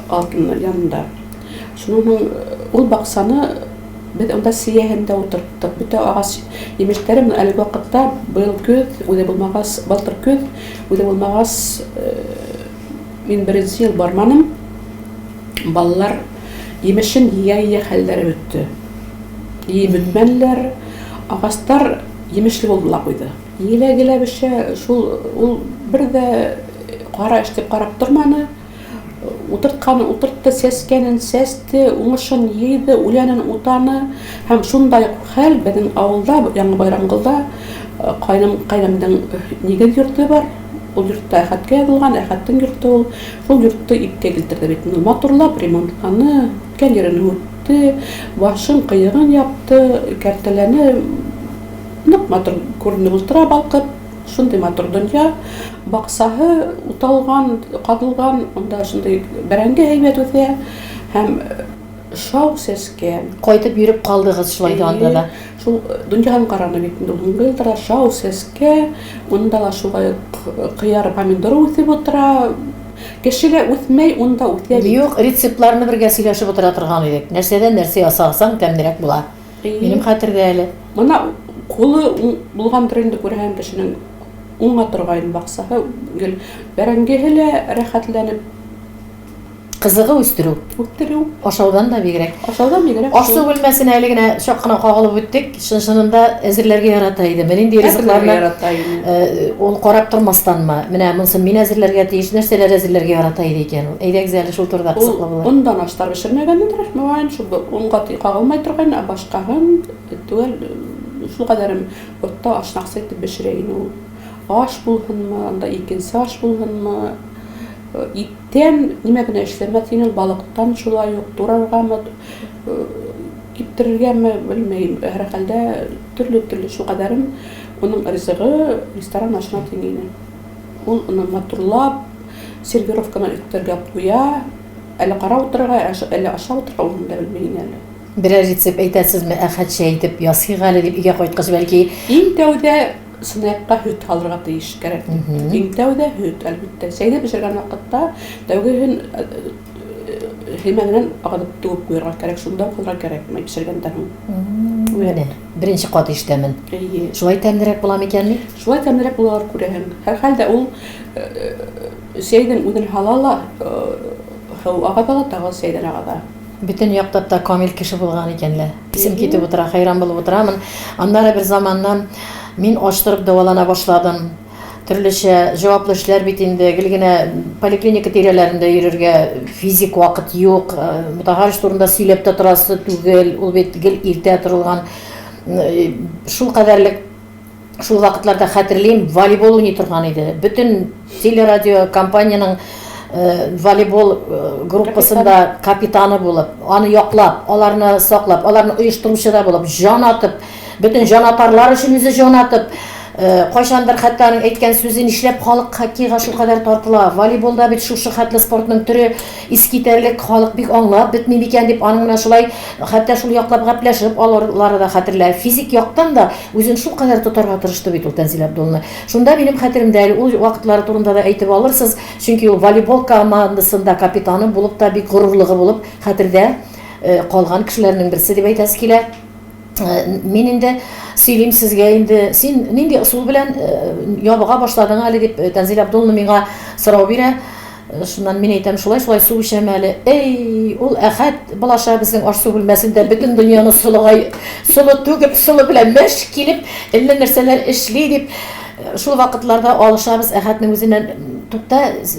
Алтын янында. Шуның ул бакчаны без анда сияһен дә утырттык. Бөтә агач имешләре менә әлеге вакытта быел көз, үзе булмагач, былтыр көз, үзе булмагач, мин беренче ел барманым. Балалар имешен ия-ия хәлләре бетте. Иеп бетмәделәр. Агачлар имешле булдылар куйды. Елә-гелә бешә, шул ул бер дә кара эш дип карап торманы. Утыртканын утыртты, сәскәнен сәсте, уңышын йыйды, үләнен утаны. Һәм шундай ук хәл безнең авылда, Яңа Байраңгылда кайным, кайнәмнең нигез йорты бар. Ул йортта Әхәткә язылган, Әхәтнең йорты ул. Шул йортты ипкә килтерде бит. Матурлап ремонтланы, үткән ерен үтте, башын, кыегын япты, кәртәләне Нык матур күренеп утыра балкып. Шундый матур дөнья. Баксаһы уталган, кадылган, анда шундый бәрәңге һәйбәт үсә һәм шау сәскә. Кайтып йөреп калдыгыз шулай да анда да. Шул дөньяны караны бит инде ул елда шау сәскә, монда да шулай ук. Кыяр, помидор үсеп утыра. Кешегә үсмәй, унда үсә бит. Юк, рецептларны бергә сөйләшеп утыра торган идек. Нәрсәдән нәрсә ясасаң тәмлерәк була. Минем хәтердә әле. Мына кулы булгандыр инде күрәһең кешенең уңа торган баксаһы гел бәрәңгеһе лә рәхәтләнеп. Кызыгы үстерү. Үстерү. Ашаудан да бигрәк. Ашаудан бигрәк. Аш-су бүлмәсенә әле генә чак кына кагылып үттек. Чын-чынында әзерләргә ярата иде. Менә нинди ризыкларны ярата иде. Э, ул карап тормастанмы? Менә монысын мин әзерләргә тиеш, нәрсәләр әзерләргә ярата иде икән ул? Әйдәгез әле шул турыда кызыклы булыр. Ондан ашлар пешермәгәнмендер, мөгаен, шул онга кагылмай торган, ә башкаһын түгел, шул кадәрем отта ашнаксы итеп пешерә иде ул. Аш булһынмы, анда икенче аш булһынмы, Иттән нимә генә эшләмәс инең, балыктан шулай ук, тураргамы, киптерергәме, белмим. Һәрхәлдә төрле-төрле шулкадәрем уның ризыгы ресторан ашына тиң иде. Ул аны матурлап, сервировканы өстәлгә куя, әле карап утырырга, әле ашап утырырга, ул да белми иде әле. Берәр рецепт әйтәсезме, Әхәтчә итеп ясыйк әле дип өйгә кайткач, бәлки. Иң тәүдә Сынаякка һөт алырга тиеш кәрәк. Иң тәүдә һөт, әлбәттә. Чәйне пешергән вакытта тәүге һөн һөймә белән агызып түгеп куярга кәрәк, шунда ук алырга кәрәкми пешергәндән һуң. Менә, беренче кат ишетәмен. Әйе. Шулай тәмлерәк була микәнни? Шулай тәмлерәк булалар күрәһең. Һәрхәлдә ул чәйнең үзен һала ла, һыу агыза ла, тагы чәйдән агыза. Бөтен яктап та камил кеше булган икән лә. Исем китеп утыра, хәйран булып утырамын. Аннары бер заманнан мин ачтырып дәвалана башладым. Төрлечә җаваплы эшләр бит инде, гел генә поликлиника тирәләрендә йөрергә физик вакыт юк. Мутаһарович турында сөйләп тә торасы түгел, ул бит гел иртә торылган. Шул кадәрлек Шул вакытларда хәтерлим, волейбол уйный торган иде. Бөтен телерадио компаниянең э, волейбол э, группасында капитаны булып, аны яклап, аларны саклап, аларны оештыручы да булып, җан атып, бөтен җанатарлар өчен үзе җан атып, э, кайчандыр хәтта аның әйткән сүзе нишләп халык хоккейга шулкадәр тартыла, волейболда бит шушы хәтле спортның төре искитәрлек, халык бик аңлап бетми микән дип, аның менә шулай хәтта шул яклап гәпләшеп алулары да хәтерлә. Физик яктан да Үзен шулкадәр тотарга тырышты бит ул Тәнзилә Абдулловна. Шунда минем хәтеремдә әле ул вакытлары турында да әйтеп алырсыз, чөнки ул волейбол командасында капитаны булып та бик горурлыгы булып хәтердә калган кешеләрнең берсе дип әйтәсе килә. Мин инде сөйлим сезгә инде, син нинди ысул белән ябыга башладың әле дип Тәнзилә Абдулловна миңа сорау бирә. Шуннан мин әйтәм, шулай-шулай су эчәм әле. Эй, ул Әхәт булаша безнең аш-су бүлмәсендә бөтен дөньяны солыга солы түгеп, солы белән мәш килеп, әллә нәрсәләр эшли дип. Шул вакытларда алышабыз Әхәтнең үзеннән. Тукта,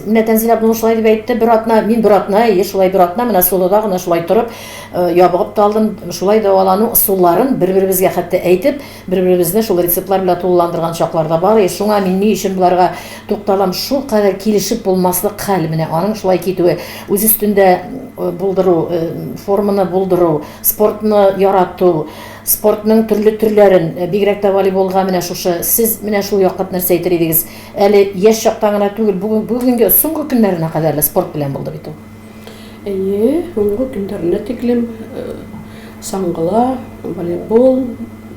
менә Тәнзилә абый шулай дип әйтте, бер атна, мин бер атна, әйе, шулай бер атна менә солыда гына шулай торып, ябыгып та алдым. Шулай дәвалану ысулларын бер-беребезгә хәтта әйтеп, Бер-беребезне шул рецептлар белән тулыландырган чаклар да бар. И шуңа мин ни өчен боларга тукталам? Шулкадәр килешеп булмаслык хәл менә аның шулай китүе. Үз өстендә булдыру, форманы булдыру, спортны ярату, спортның төрле төрләрен, бигрәк тә волейболга менә шушы. Сез менә шул яклап нәрсә әйтер идегез? Әле яшь чакта гына түгел, бүген бүгенге соңгы көннәренә кадәрле спорт белән булды бит ул. Әйе, соңгы көннәренә тиклем чаңгыла, волейбол,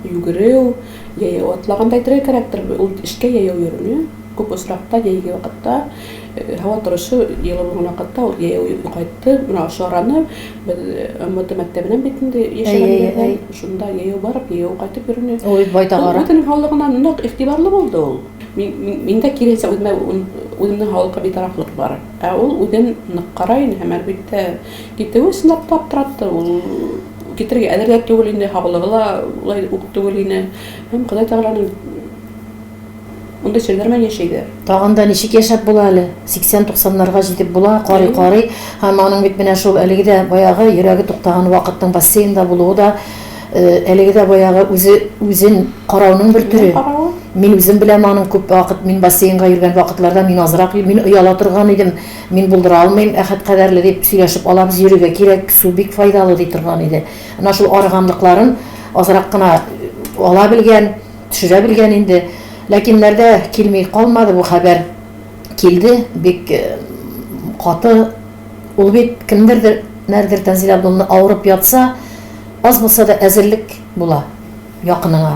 йөгерү, җәяү атлаганда әйтергә кирәктер, ул эшкә җәяү йөрүне күп очракта җәйге вакытта һава торышы җылы булган вакытта ул җәяү кайтты. Менә ошо араны без МВТ мәктәбеннән бит инде яшәгән җирдән, шунда җәяү барып, җәяү кайтып йөрүне. Ул бит байтак ара. Үзенең һаулыгына нык игътибарлы булды ул. Мин дә киресенчә үземә үземнең һаулыкка битарафлык бар. Ә ул үзен нык карый инде һәм, әлбиттә, китүе чынлап та аптыратты. Ул китергә әзер дә түгел инде, һаулыгы ла улай ук түгел ине. Һәм Ходай Тәгаләнең мондый чирләр белән яшәйдер. Тагын да ничек яшәп була әле? 80-90ларга җитеп була, карый-карый. Һәм аның бит менә шул әлеге дә баягы йөрәге туктаган вакытның бассейнда булуы да Әлеге дә баягы үзе үзен карауның бер төре. Мин үзем беләм аның күп вакыт мин бассейнга йөргән вакытларда мин азрак мин ояла торган идем. Мин булдыра алмыйм, Әхәт кадәрле дип сөйләшеп алабыз, йөрергә кирәк, су бик файдалы ди торган иде. Менә шул арыганлыкларын азрак кына ала белгән, төшерә белгән инде. Ләкиннәрдә килми калмады бу хәбәр. Килде, бик каты. Ул бит кемдердер, нәрдер Тәнзилә Абдулловна авырып ятса, Аз булса да әзерлек була якыныңа.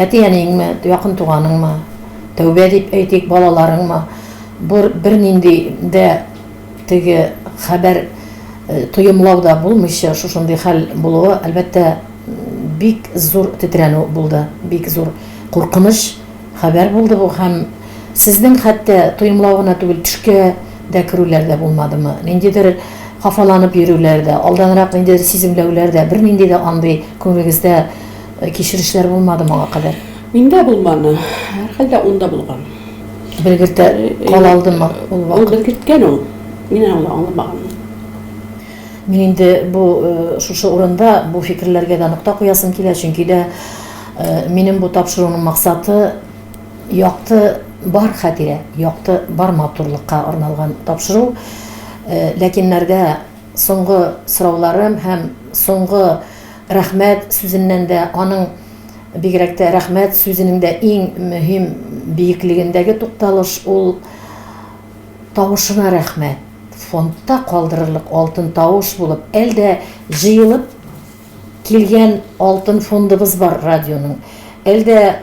Әти-әниеңме, якын туганыңмы? Тәүбә дип әйтик, балаларыңмы? Бу бернинди дә теге хәбәр тоемлау да булмыйча шушындый хәл булуы, әлбәттә, бик зур тетрәнү булды, бик зур куркыныч хәбәр булды бу һәм сезнең хәтта тоемлау гына түгел, төшкә дә керүләр дә булмадымы? Ниндидер хафаланып йөрүләр дә, алданрак ниндидер сиземләүләр дә, бернинди дә андый күңелегездә кичерешләр булмады моңа кадәр? Миндә булманы, һәрхәлдә унда булган. Белгертә кала алдымы ул вакыт? Ул белгерткән ул. Мин аны аңламаганмын. Мин инде бу шушы урында бу фикерләргә дә нокта куясым килә, чөнки дә минем бу тапшыруның максаты якты бар хатирә, якты бар матурлыкка арналган тапшыру. Ләкиннәрдә соңгы сорауларым һәм соңгы рәхмәт сүзеннән дә аның бигрәк тә рәхмәт сүзенең дә иң мөһим биеклегендәге тукталыш ул тавышына рәхмәт. Фондта калдырырлык алтын тавыш булып, әлдә җыелып килгән алтын фондыбыз бар радионың. Әлдә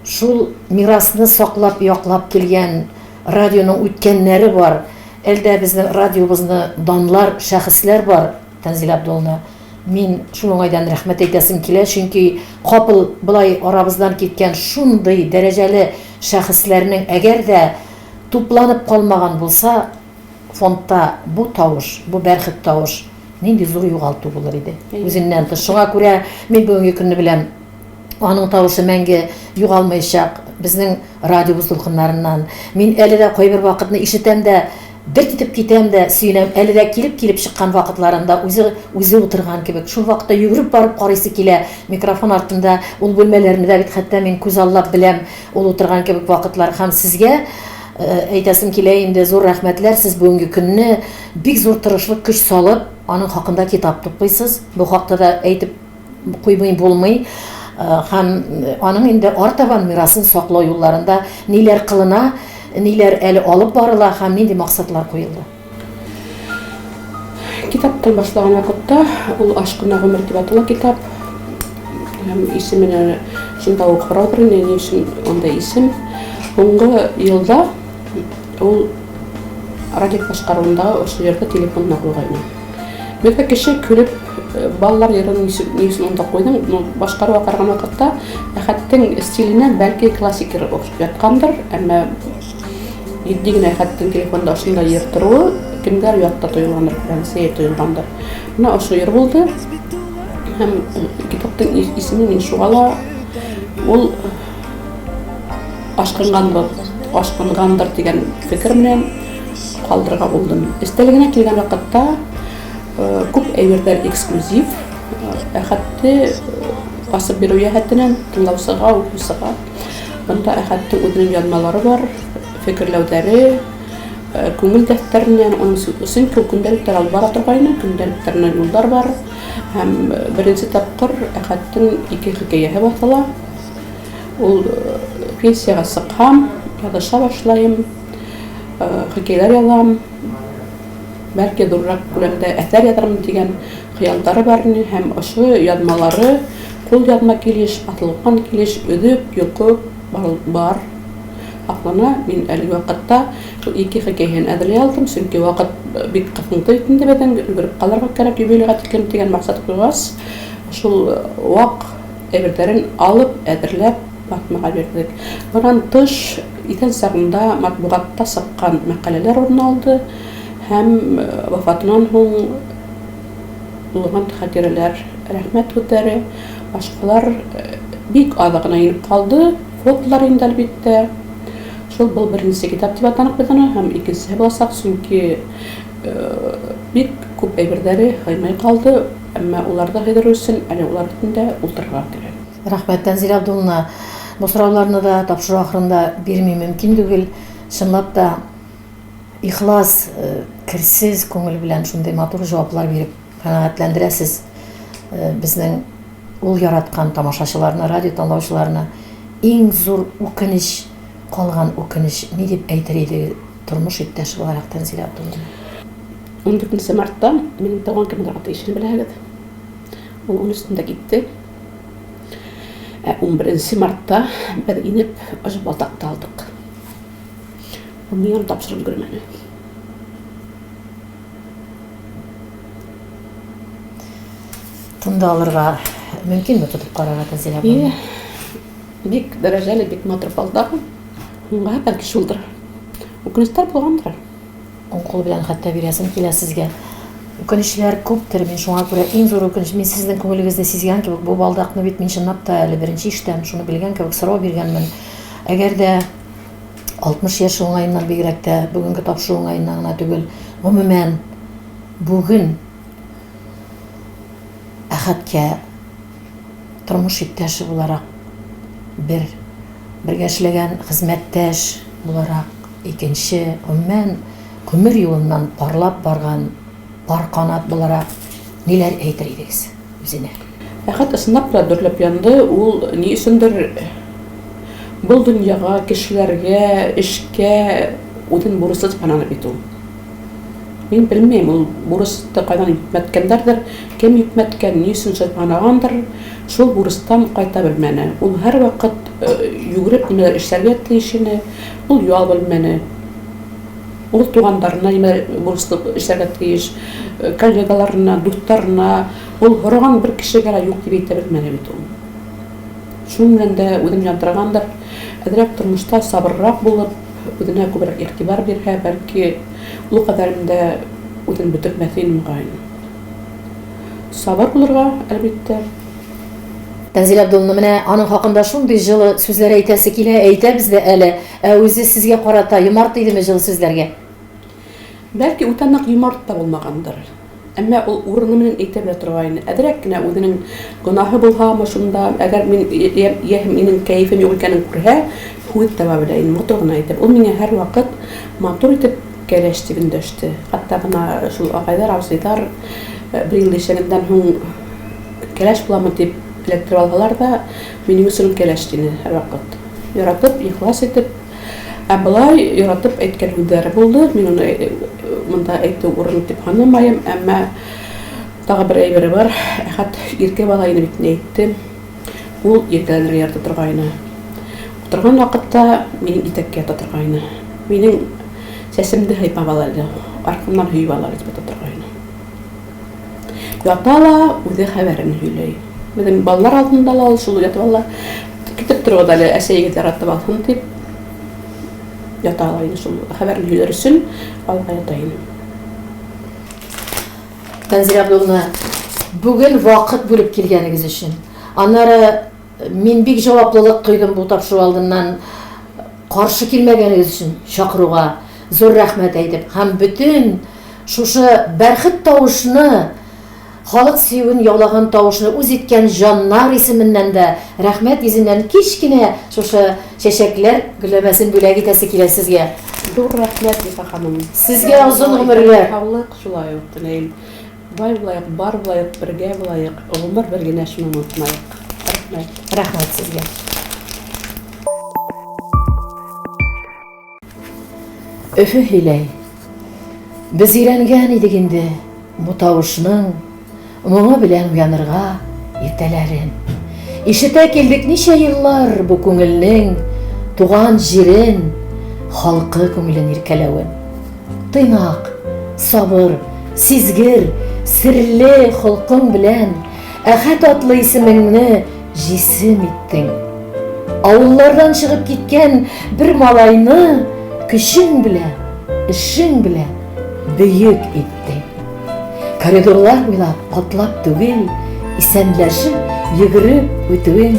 шул мирасны саклап, яклап килгән радионың үткәннәре бар. Әлдә безнең радиобызны данлар шәхесләр бар, Тәнзилә Абдулловна. Мин шул уңайдан рәхмәт әйтәсем килә, чөнки капыл болай арабыздан киткән шундый дәрәҗәле шәхесләрнең әгәр дә тупланып калмаган булса, фондта бу тавыш, бу бәрхет тавыш нинди зур югалту булыр иде. Үзеннән тыш. Шуңа күрә мин бүгенге көнне беләм, аның тавышы мәңге югалмаячак безнең радиобыз дулкыннарыннан. Мин әле дә кайбер вакытны ишетәм дә, дерт итеп китәм дә, сөенәм. Әле дә килеп-килеп чыккан вакытларында үзе үзе утырган кебек. Шул вакытта йөгереп барып карыйсы килә микрофон артында. Ул бүлмәләрне дә бит хәтта мин күзаллап беләм ул утырган кебек вакытлар. Һәм сезгә әйтәсем килә инде, зур рәхмәтләр, сез бүгенге көнне бик зур тырышлык, көч салып, аның хакында китап туплыйсыз. Бу хакта да әйтеп куймый булмый. Һәм аның инде артабан мирасын саклау юлларында ниләр кылына, ниләр әле алып барыла һәм нинди максатлар куелды? Китаптан башлаган вакытта ул Ашкына гомер дип атала китап. Һәм исеменә шунда ук караудыр инде, ни өчен андай исем. Соңгы елда ул Радик башкаруындагы ошо җырды телефонына куйгайны. Бездә кеше көлеп, балалар йырын ни өчен монда куйдың? Ну, башкаруга караган вакытта Әхәттең стиленә бәлки классик йыр охшап яткандыр, әмма җитди генә Әхәттең телефонда шундай йыр торуы кемгәдер ят та тоелгандыр, күрәм, сәер тоелгандыр. Менә ошо йыр булды. Һәм китаптың исеме мин шуңа ла ул ашкынгандыр, ашкынгандыр дигән фикер белән калдырырга булдым. Эстәлегенә килгән вакытта күп әйберләр эксклюзив, Әхәтте басып бирү җәһәтеннән тыңлаучыга, укучыга. Монда Әхәттең үзенең язмалары бар, фикерләүләре, күңел дәфтәреннән, аның чөнки ул көндәлекләр алып бара торгайны, көндәлекләреннән юллар бар. Һәм беренче тапкыр Әхәттең ике хикәяһе басыла. Ул пенсиягә чыкһам, языша башлаем. Хикәяләр язам, бәлки зуррак күләмдә әсәр язармын дигән хыяллары бар иде һәм ошо язмалары кулъязма килеш, басылган килеш, өзеп, йолкып бар, саклана. Мин әлеге вакытта шул ике хикәяне әзерли алдым, чөнки вакыт бик кысынкы бит инде безнең, өлгереп калырга кирәк юбилейга тиклем дигән максат куйгач, шул вак әйберләрен алып, әзерләп, Басмага бирдек. Моннан тыш, исән чагында матбугатта чыккан мәкаләләр урын алды һәм вафатыннан һуң булган хатирәләр, рәхмәт һүзләре, башкалар бик азы гына инеп калды. Фотолар инде, әлбиттә. Шул был беренче китап дип атанык без аны һәм икенчесе булачак, чөнки бик күп әйберләре һыймый калды, әмма улар да һыйдыру өчен әле улар өстендә утырырга кирәк. Рәхмәт, Тәнзилә Абдулловна. Бу сорауларны да тапшыру ахырында бирми мөмкин түгел. Чынлап та, ихлас, керсез күңел белән шундый матур җаваплар биреп канәгатьләндерәсез безнең ул яраткан тамашачыларны, радио тыңлаучыларны. Иң зур үкенеч, калган үкенеч ни дип әйтер идегез тормыш иптәше буларак Тәнзилә Абдулловна? Ундүртенче мартта минем туган көнем булырга тиешен беләһегез. Ул унөчендә китте. Ә 11 мартта без инеп ошо балдакты алдык. Ул миңа тапшырып өлгермәде. Тында алырга мөмкинме тотып карарга Тәнзилә апа? Бик дәрәҗәле, бик матур балдак. Уңга бәлки шулдыр. Үкенечләр булгандыр. Уң кул белән хәтта бирәсем килә сезгә. Үкенечләр күптер, мин шуңа күрә иң зур үкенеч, мин сезнең күңелегезне сизгән кебек, бу балдакны бит мин чынлап та әле беренче ишетәм, шуны белгән кебек сорау биргәнмен. Әгәр дә 60 яшь уңаеннан бигрәк тә, бүгенге тапшыру уңаеннан гына түгел, гомумән, бүген Әхәткә тормыш иптәше буларак бер, бергә эшләгән хезмәттәш буларак икенче, гомумән, гомер юлыннан парлап барган пар канат буларак ниләр әйтер идегез үзенә? Әхәт ысынлап та дөрләп янды, ул ни өчендер был дөньяга, кешеләргә, эшкә үзен бурычлы дип санады бит ул. Мин белмим, ул бурычты кайдан йөкмәткәннәрдер, кем йөкмәткән, ни өчен санагандыр, шул бурычтан кайта белмәне. Ул һәрвакыт йөгереп нимәдер эшләргә тиеш иде, ул ял белмәне. Ул туганнарына нимәдер бурычлы эшләргә тиеш, коллегаларына, дусларына. Ул һораган бер кешегә дә юк дип әйтә белмәне бит ул. Шуның белән дә үзен яндыргандыр. Әзрәк тормышта сабыррак булып, үзенә күбрәк игътибар бирһә, бәлки, ул кадәрен дә үзен бетермәс иде, мөгаен. Сабыр булырга, әлбиттә. Тәнзилә Абдулловна, менә аның хакында шундый җылы сүзләр әйтәсе килә, әйтәбез дә әле. Ә үзе сезгә карата юмарт идеме җылы сүзләргә? Бәлки, үтә нык юмарт та булмагандыр. Әмма ул урыны белән әйтә белә торгайны. Әзрәк кенә үзенең гөнаһы булһамы шунда, әгәр мин йә минем кәефем юк икәнен күрһә, һүз таба белә инде, матур гына итеп. Ул миңа һәрвакыт матур итеп кәләш дип эндәште. Хәтта бына шул агайлар, абзыйлар бер ел яшәгәннән һуң кәләш буламы дип эләктереп алһалар да, минем өчен кәләш дине һәрвакыт. Яратып, ихлас итеп. Ә болай яратып әйткән һүзләре булды. Мин аны монда әйтү урыны дип санамаем, әмма тагы бер әйбере бар. Әхәт иркә бала иде бит, инде әйттем. Ул иркәләнергә ярата торгайны. Утырган вакытта минем итәккә ята торгайны. Минем сәсемне һыйпап ала иде, аркамнан һөеп ала дип ята торгайны. Ята ла, үзе хәбәрен һөйләй. Безнең балалар алдында ла ул шул ятып ала. Китеп торыгыз әле, әсәегез яратып алсын дип ята ала инде шул хәбәрен һөйләр өчен алга ята инде. Тәнзилә Абдулловна, бүген вакыт бүлеп килгәнегез өчен. Аннары мин бик җаваплылык тойдым бу тапшыру алдыннан каршы килмәгәнегез өчен чакыруга зур рәхмәт әйтеп һәм бөтен Шушы бәрхет тавышны, халык сөюен яулаган тавышны үз иткән җаннар исеменнән дә рәхмәт йөзеннән кечкенә шушы чәчәкләр гөлләмәсен бүләк итәсе килә сезгә. Зур рәхмәт, Зифа ханым. Сезгә озын гомерләр. Саулык шулай ук теләйм. Бай булаек, бар булаек, бергә булаек, гомер бер генә, шуны онытмаек. Рәхмәт. Рәхмәт сезгә. Өфе һөйләй. Без өйрәнгән идек инде бу тавышның моңы белән уянырга иртәләрен. Ишетә килдек ничә еллар бу күңелнең туган җирен, халкы күңелен иркәләвен. Тыйнак, сабыр, сизгер, серле холкың белән Әхәт атлы исемеңне җисем иттең. Авыллардан чыгып киткән бер малайны көчең белә, эшең белә бөек иттең. Коридорлар буйлап атлап түгел, исәнләшеп, йөгереп үтүең,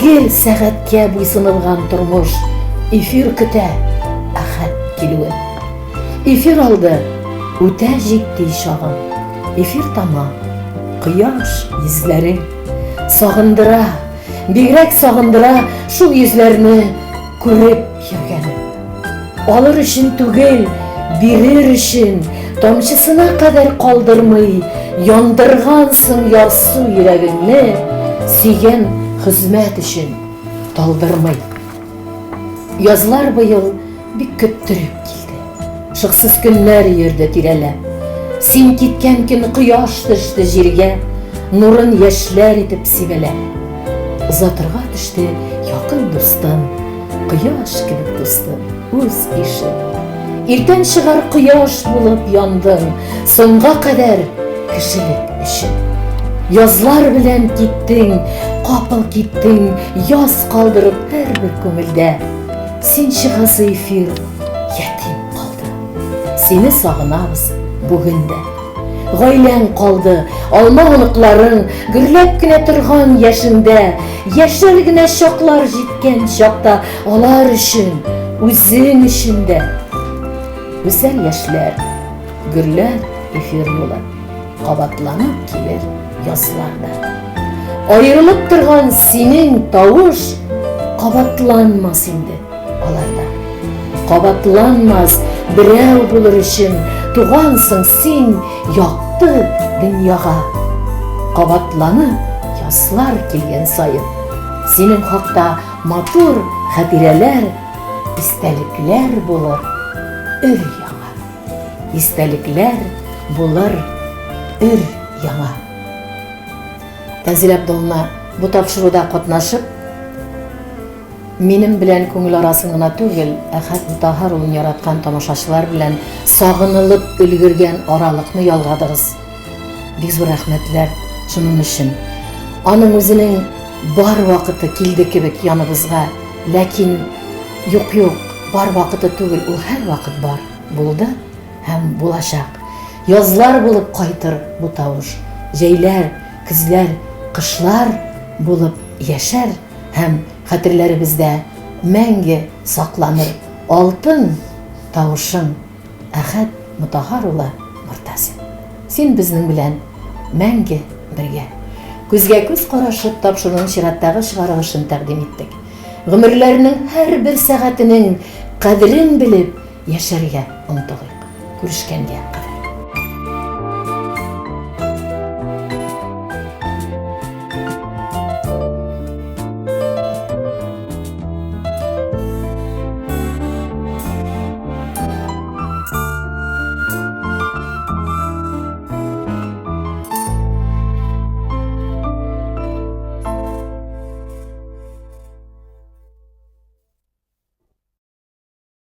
гел сәгатькә буйсынылган тормыш эфир көтә Әхәт килүен. Эфир алды, үтә җитди чагың, эфир тама, кояш йөзләрең. Сагындыра, бигрәк сагындыра шул йөзләрне күреп йөргәнем. Алыр өчен түгел, бирер өчен, тамчысына кадәр калдырмый, яндыргансың ярсу йөрәгеңне, сөйгән хезмәт өчен талдырмый. Язлар быел Бик көттереп килде. Шыксыз көннәр йөрде тирәләп. Син киткән көн кояш төште җиргә, Нурын яшьләр итеп сибәләп. Озатырга төште якын дустым, Кояш кебек дустым, үз ише. Иртән чыгар кояш булып яндың, Соңга кадәр кешелек өчен. Язлар белән киттең, капыл киттең, Яз калдырып һәрбер күңелдә. Син чыгасы эфир, ятим калды. Сине сагынабыз бүген дә. Гаиләң калды, алма оныкларың гөрләп кенә торган яшеңдә, яшәр генә чаклар җиткән чакта алар өчен, үзең өчен дә. Гүзәл яшьләр, гөрләр эфир юлы, кабатланып килер язлар да. Аерылып торган синең тавыш кабатланмас инде. Аларда. Кабатланмас берәү булыр өчен тугансың син якты дөньяга. Кабатланып язлар килгән саен синең хакта матур хатирәләр, истәлекләр булыр өр яңа. Истәлекләр булыр өр яңа. Тәнзилә Абдулловна бу тапшыруда катнашып, Минем белән күңел арасын гына түгел, Әхәт Мутаһар улын яраткан тамашачылар белән сагынылып өлгергән аралыкны ялгадыгыз. Бик зур рәхмәтләр шуның өчен. Аның үзенең бар вакыты килде кебек яныбызга, ләкин юк-юк, бар вакыты түгел, ул һәрвакыт бар булды һәм булачак. Язлар булып кайтыр бу тавыш, җәйләр, көзләр, кышлар булып яшәр. Һәм хәтерләребездә мәңге сакланыр алтын тавышың, Әхәт Мотаһар улы Мортазин. Син безнең белән мәңге бергә. Күзгә-күз карашып тапшыруның чираттагы чыгарылышын тәкъдим иттек. Гомерләрнең һәрбер сәгатенең кадерен белеп яшәргә омтылыйк. Күрешкәнгә кадәр.